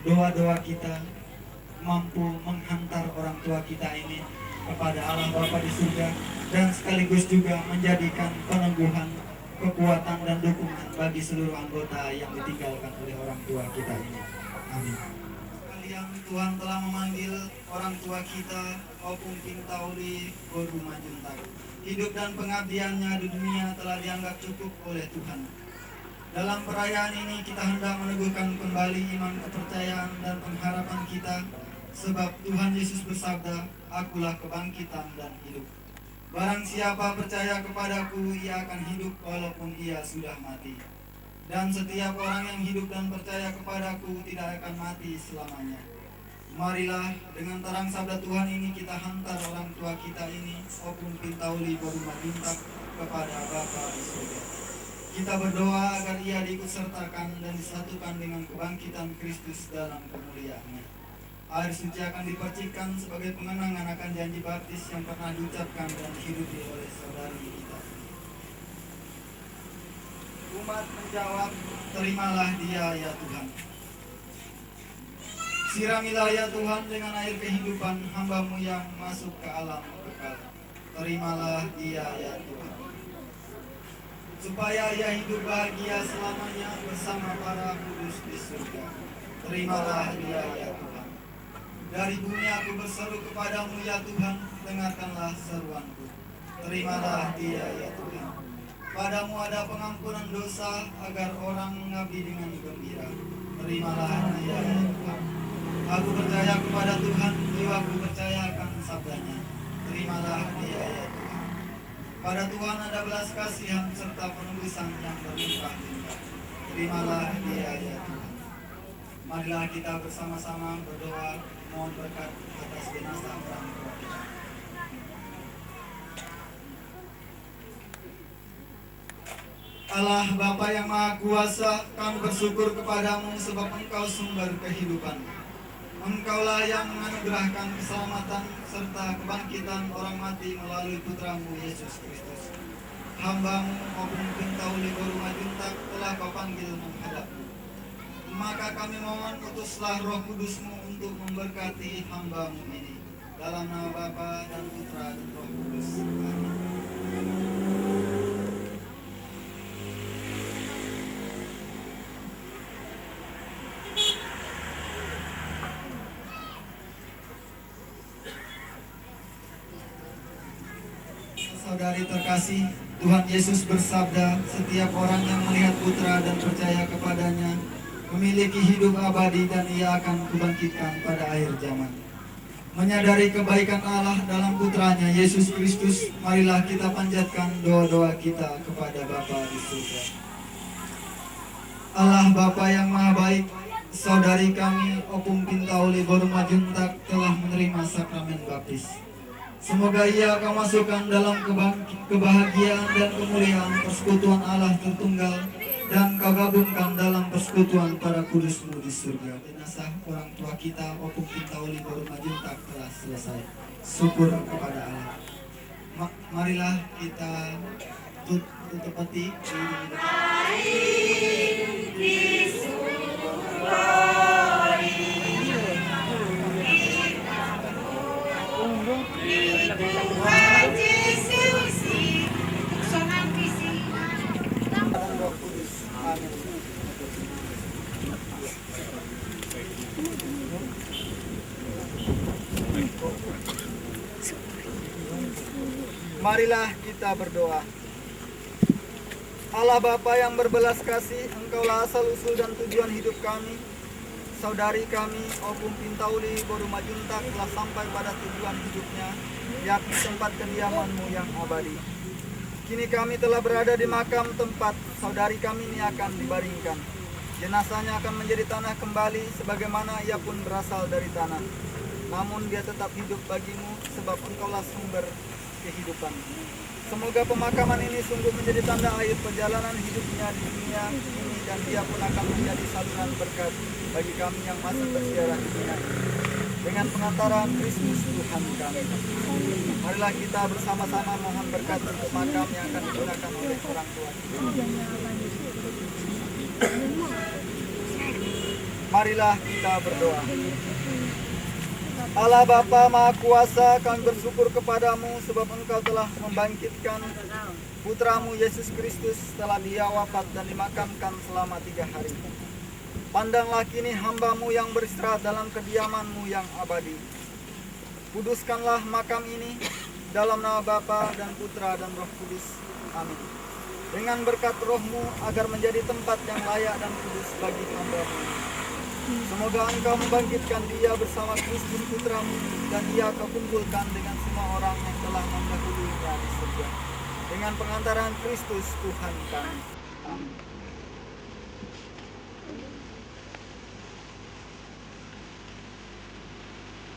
doa-doa kita, mampu menghantar orang tua kita ini kepada Allah Bapa di surga, dan sekaligus juga menjadikan peneguhan, kekuatan, dan dukungan bagi seluruh anggota yang ditinggalkan oleh orang tua kita ini. Amin. Sekalian, Tuhan telah memanggil orang tua kita, Opung Pintauli boru Manjuntak. Hidup dan pengabdiannya di dunia telah dianggap cukup oleh Tuhan. Dalam perayaan ini kita hendak meneguhkan kembali iman, kepercayaan, dan pengharapan kita, sebab Tuhan Yesus bersabda, "Akulah kebangkitan dan hidup. Barang siapa percaya kepada-Ku, ia akan hidup walaupun ia sudah mati. Dan setiap orang yang hidup dan percaya kepada-Ku tidak akan mati selamanya." Marilah, dengan terang sabda Tuhan ini kita hantar orang tua kita ini, Opung Pintauli boru Manjuntak, kepada Bapa di surga. Kita berdoa agar ia diikut sertakan dan disatukan dengan kebangkitan Kristus dalam kemuliaan-Nya. Air suci akan dipercikkan sebagai pengenangan akan janji baptis yang pernah diucapkan dan dihidupi oleh saudari kita. Umat menjawab, "Terimalah dia, ya Tuhan." Siramilah, ya Tuhan, dengan air kehidupan hamba-Mu yang masuk ke alam kekal. Terimalah dia, ya Tuhan, supaya ia hidup bahagia selamanya bersama para kudus di surga. Terimalah dia, ya Tuhan. Dari bumi aku berseru kepada-Mu, ya Tuhan, dengarkanlah seruanku. Terimalah dia, ya Tuhan. Pada-Mu ada pengampunan dosa, agar orang mengabdi dengan gembira. Terimalah dia, ya Tuhan. Aku percaya kepada Tuhan, jiwaku percaya akan sabda-Nya. Terimalah dia, ya Tuhan. Pada Tuhan ada belas kasihan serta penebusan yang berlimpah-limpah. Terimalah dia, ya Tuhan. Marilah kita bersama-sama berdoa, mohon berkat atas jenazah orang tua kita. Allah, Bapa yang Maha Kuasa, kami bersyukur kepada-Mu sebab Engkau sumber kehidupan. Engkaulah yang menganugerahkan keselamatan serta kebangkitan orang mati melalui Putra-Mu, Yesus Kristus. Hamba-Mu, Ompung Pinta Uli boru Majuntak, telah Kau panggil menghadap-Mu. Maka kami mohon, utuslah Roh Kudus-Mu untuk memberkati hamba-Mu ini. Dalam nama Bapa dan Putra dan Roh Kudus. Amin. Saudari terkasih, Tuhan Yesus bersabda, "Setiap orang yang melihat Putra dan percaya kepada-Nya memiliki hidup abadi, dan ia akan kubangkitkan pada akhir zaman." Menyadari kebaikan Allah dalam Putra-Nya, Yesus Kristus, marilah kita panjatkan doa-doa kita kepada Bapa di surga. Allah, Bapa yang Maha Baik, saudari kami, Ompung Pinta Uli boru Majuntak, telah menerima sakramen baptis. Semoga ia Kau masukkan dalam kebang-, kebahagiaan dan kemuliaan persekutuan Allah Tertunggal, dan Kau gabungkan dalam persekutuan para kudus-Mu di surga. Jenazah orang tua kita, Ompung Pinta Uli boru Majuntak, telah selesai. Syukur kepada Allah. Ma-, marilah kita tut-, tutup peti di ujung hidup. Marilah kita berdoa. Allah Bapa yang berbelas kasih, Engkaulah asal usul dan tujuan hidup kami. Saudari kami, Ompung Pinta Uli boru Majuntak, telah sampai pada tujuan hidupnya, yakni tempat kediaman-Mu yang abadi. Kini kami telah berada di makam tempat saudari kami ini akan dibaringkan. Jenazahnya akan menjadi tanah kembali sebagaimana ia pun berasal dari tanah. Namun dia tetap hidup bagi-Mu, sebab Engkaulah sumber kehidupan. Semoga pemakaman ini sungguh menjadi tanda akhir perjalanan hidupnya di dunia ini, dan dia pun akan menjadi saluran berkat bagi kami yang masih berziarah di dunia ini. Dengan pengantaran Kristus Tuhan kami. Marilah kita bersama-sama mohon berkat untuk makam yang akan digunakan oleh orang tua. Marilah kita berdoa. Allah Bapa Maha Kuasa, kami bersyukur kepada-Mu sebab Engkau telah membangkitkan Putra-Mu Yesus Kristus setelah Dia wafat dan dimakamkan selama tiga hari. Pandanglah kini hamba-Mu yang beristirahat dalam kediaman-Mu yang abadi. Kuduskanlah makam ini, dalam nama Bapa dan Putra dan Roh Kudus. Amin. Dengan berkat Roh-Mu, agar menjadi tempat yang layak dan kudus bagi hamba-Mu. Semoga Engkau membangkitkan dia bersama Kristus Putra-Mu, dan ia Kau kumpulkan dengan semua orang yang telah mendahuluinya di surga. Dengan pengantaran Kristus Tuhan kami. Amin.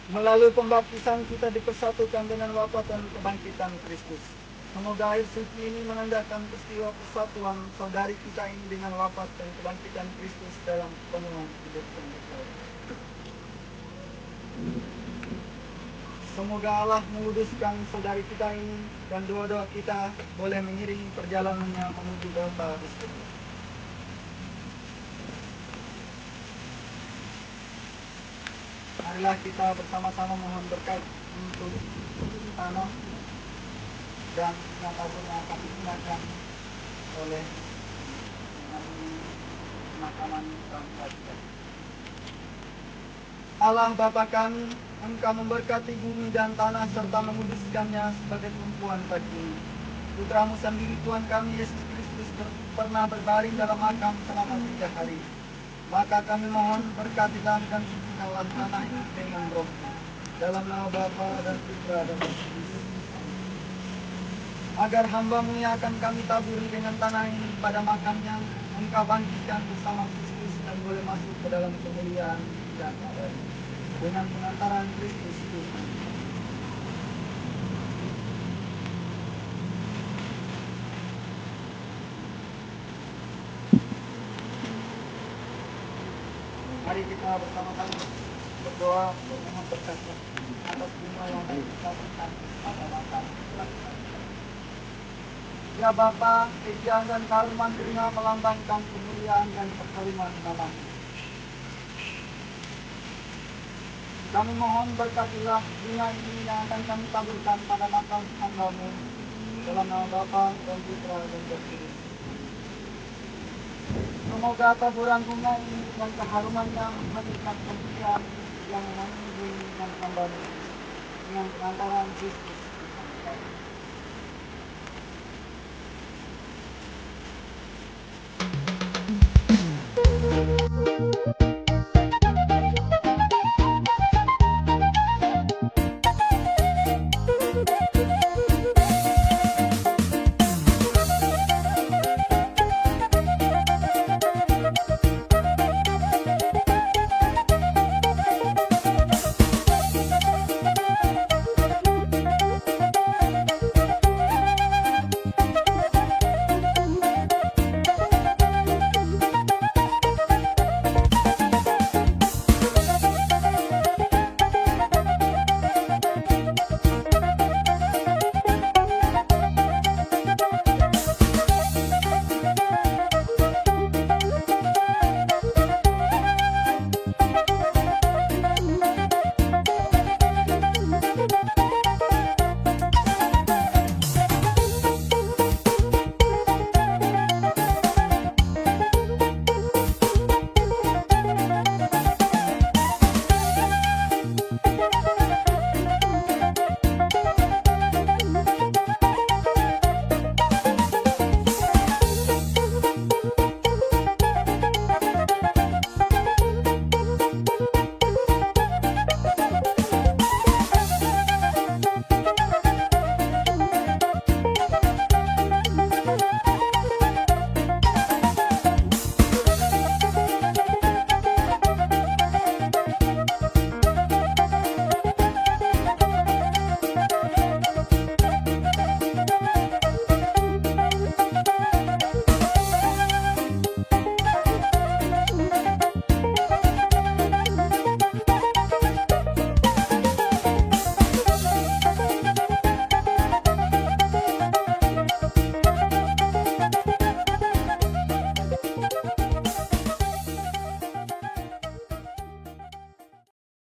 Melalui pembaptisan kita dipersatukan dengan wafat dan kebangkitan Kristus. Semoga air suci ini menandakan peristiwa persatuan saudari kita ini dengan wafat dan kebangkitan Kristus dalam penuhan hidup yang kekal. Semoga Allah menguduskan saudari kita ini dan doa-doa kita boleh mengiringi perjalanannya menuju Bapa di surga. Marilah kita bersama-sama mohon berkat untuk tanah dan yang akan digunakan oleh pemakaman bangsa kita. Allah Bapa kami, Engkau memberkati bumi dan tanah serta menguduskannya sebagai tumpuan daging. Putramu sendiri, Tuhan kami Yesus Kristus, ber- pernah berbaring dalam makam selama tiga hari. Maka kami mohon, berkatilah dan sucikanlah tanah ini dengan Roh-Mu. Dalam nama Bapa dan Putra dan Roh Kudus. Agar hamba-Mu yang akan kami taburi dengan tanah ini pada makamnya, Engkau bangkitkan bersama Kristus dan boleh masuk ke dalam kemuliaan yang abadi. Dengan pengantaran Kristus Tuhan. Mari kita bersama-sama berdoa, memohon berkat atas bunga yang baik kita berikan pada makan. Ya Bapa, kegiatan karunia melambangkan kemuliaan dan pengharuman nama-Mu. Kami mohon, berkatilah bunga ini yang akan kami taburkan pada makam hamba-Mu. Dalam nama Bapa dan Putra dan Roh Kudus. Semoga taburan bunga ini dan keharumannya menghadirkan kemuliaan yang mengunjungi dengan hamba-Mu. Dengan pengantaran Kristus.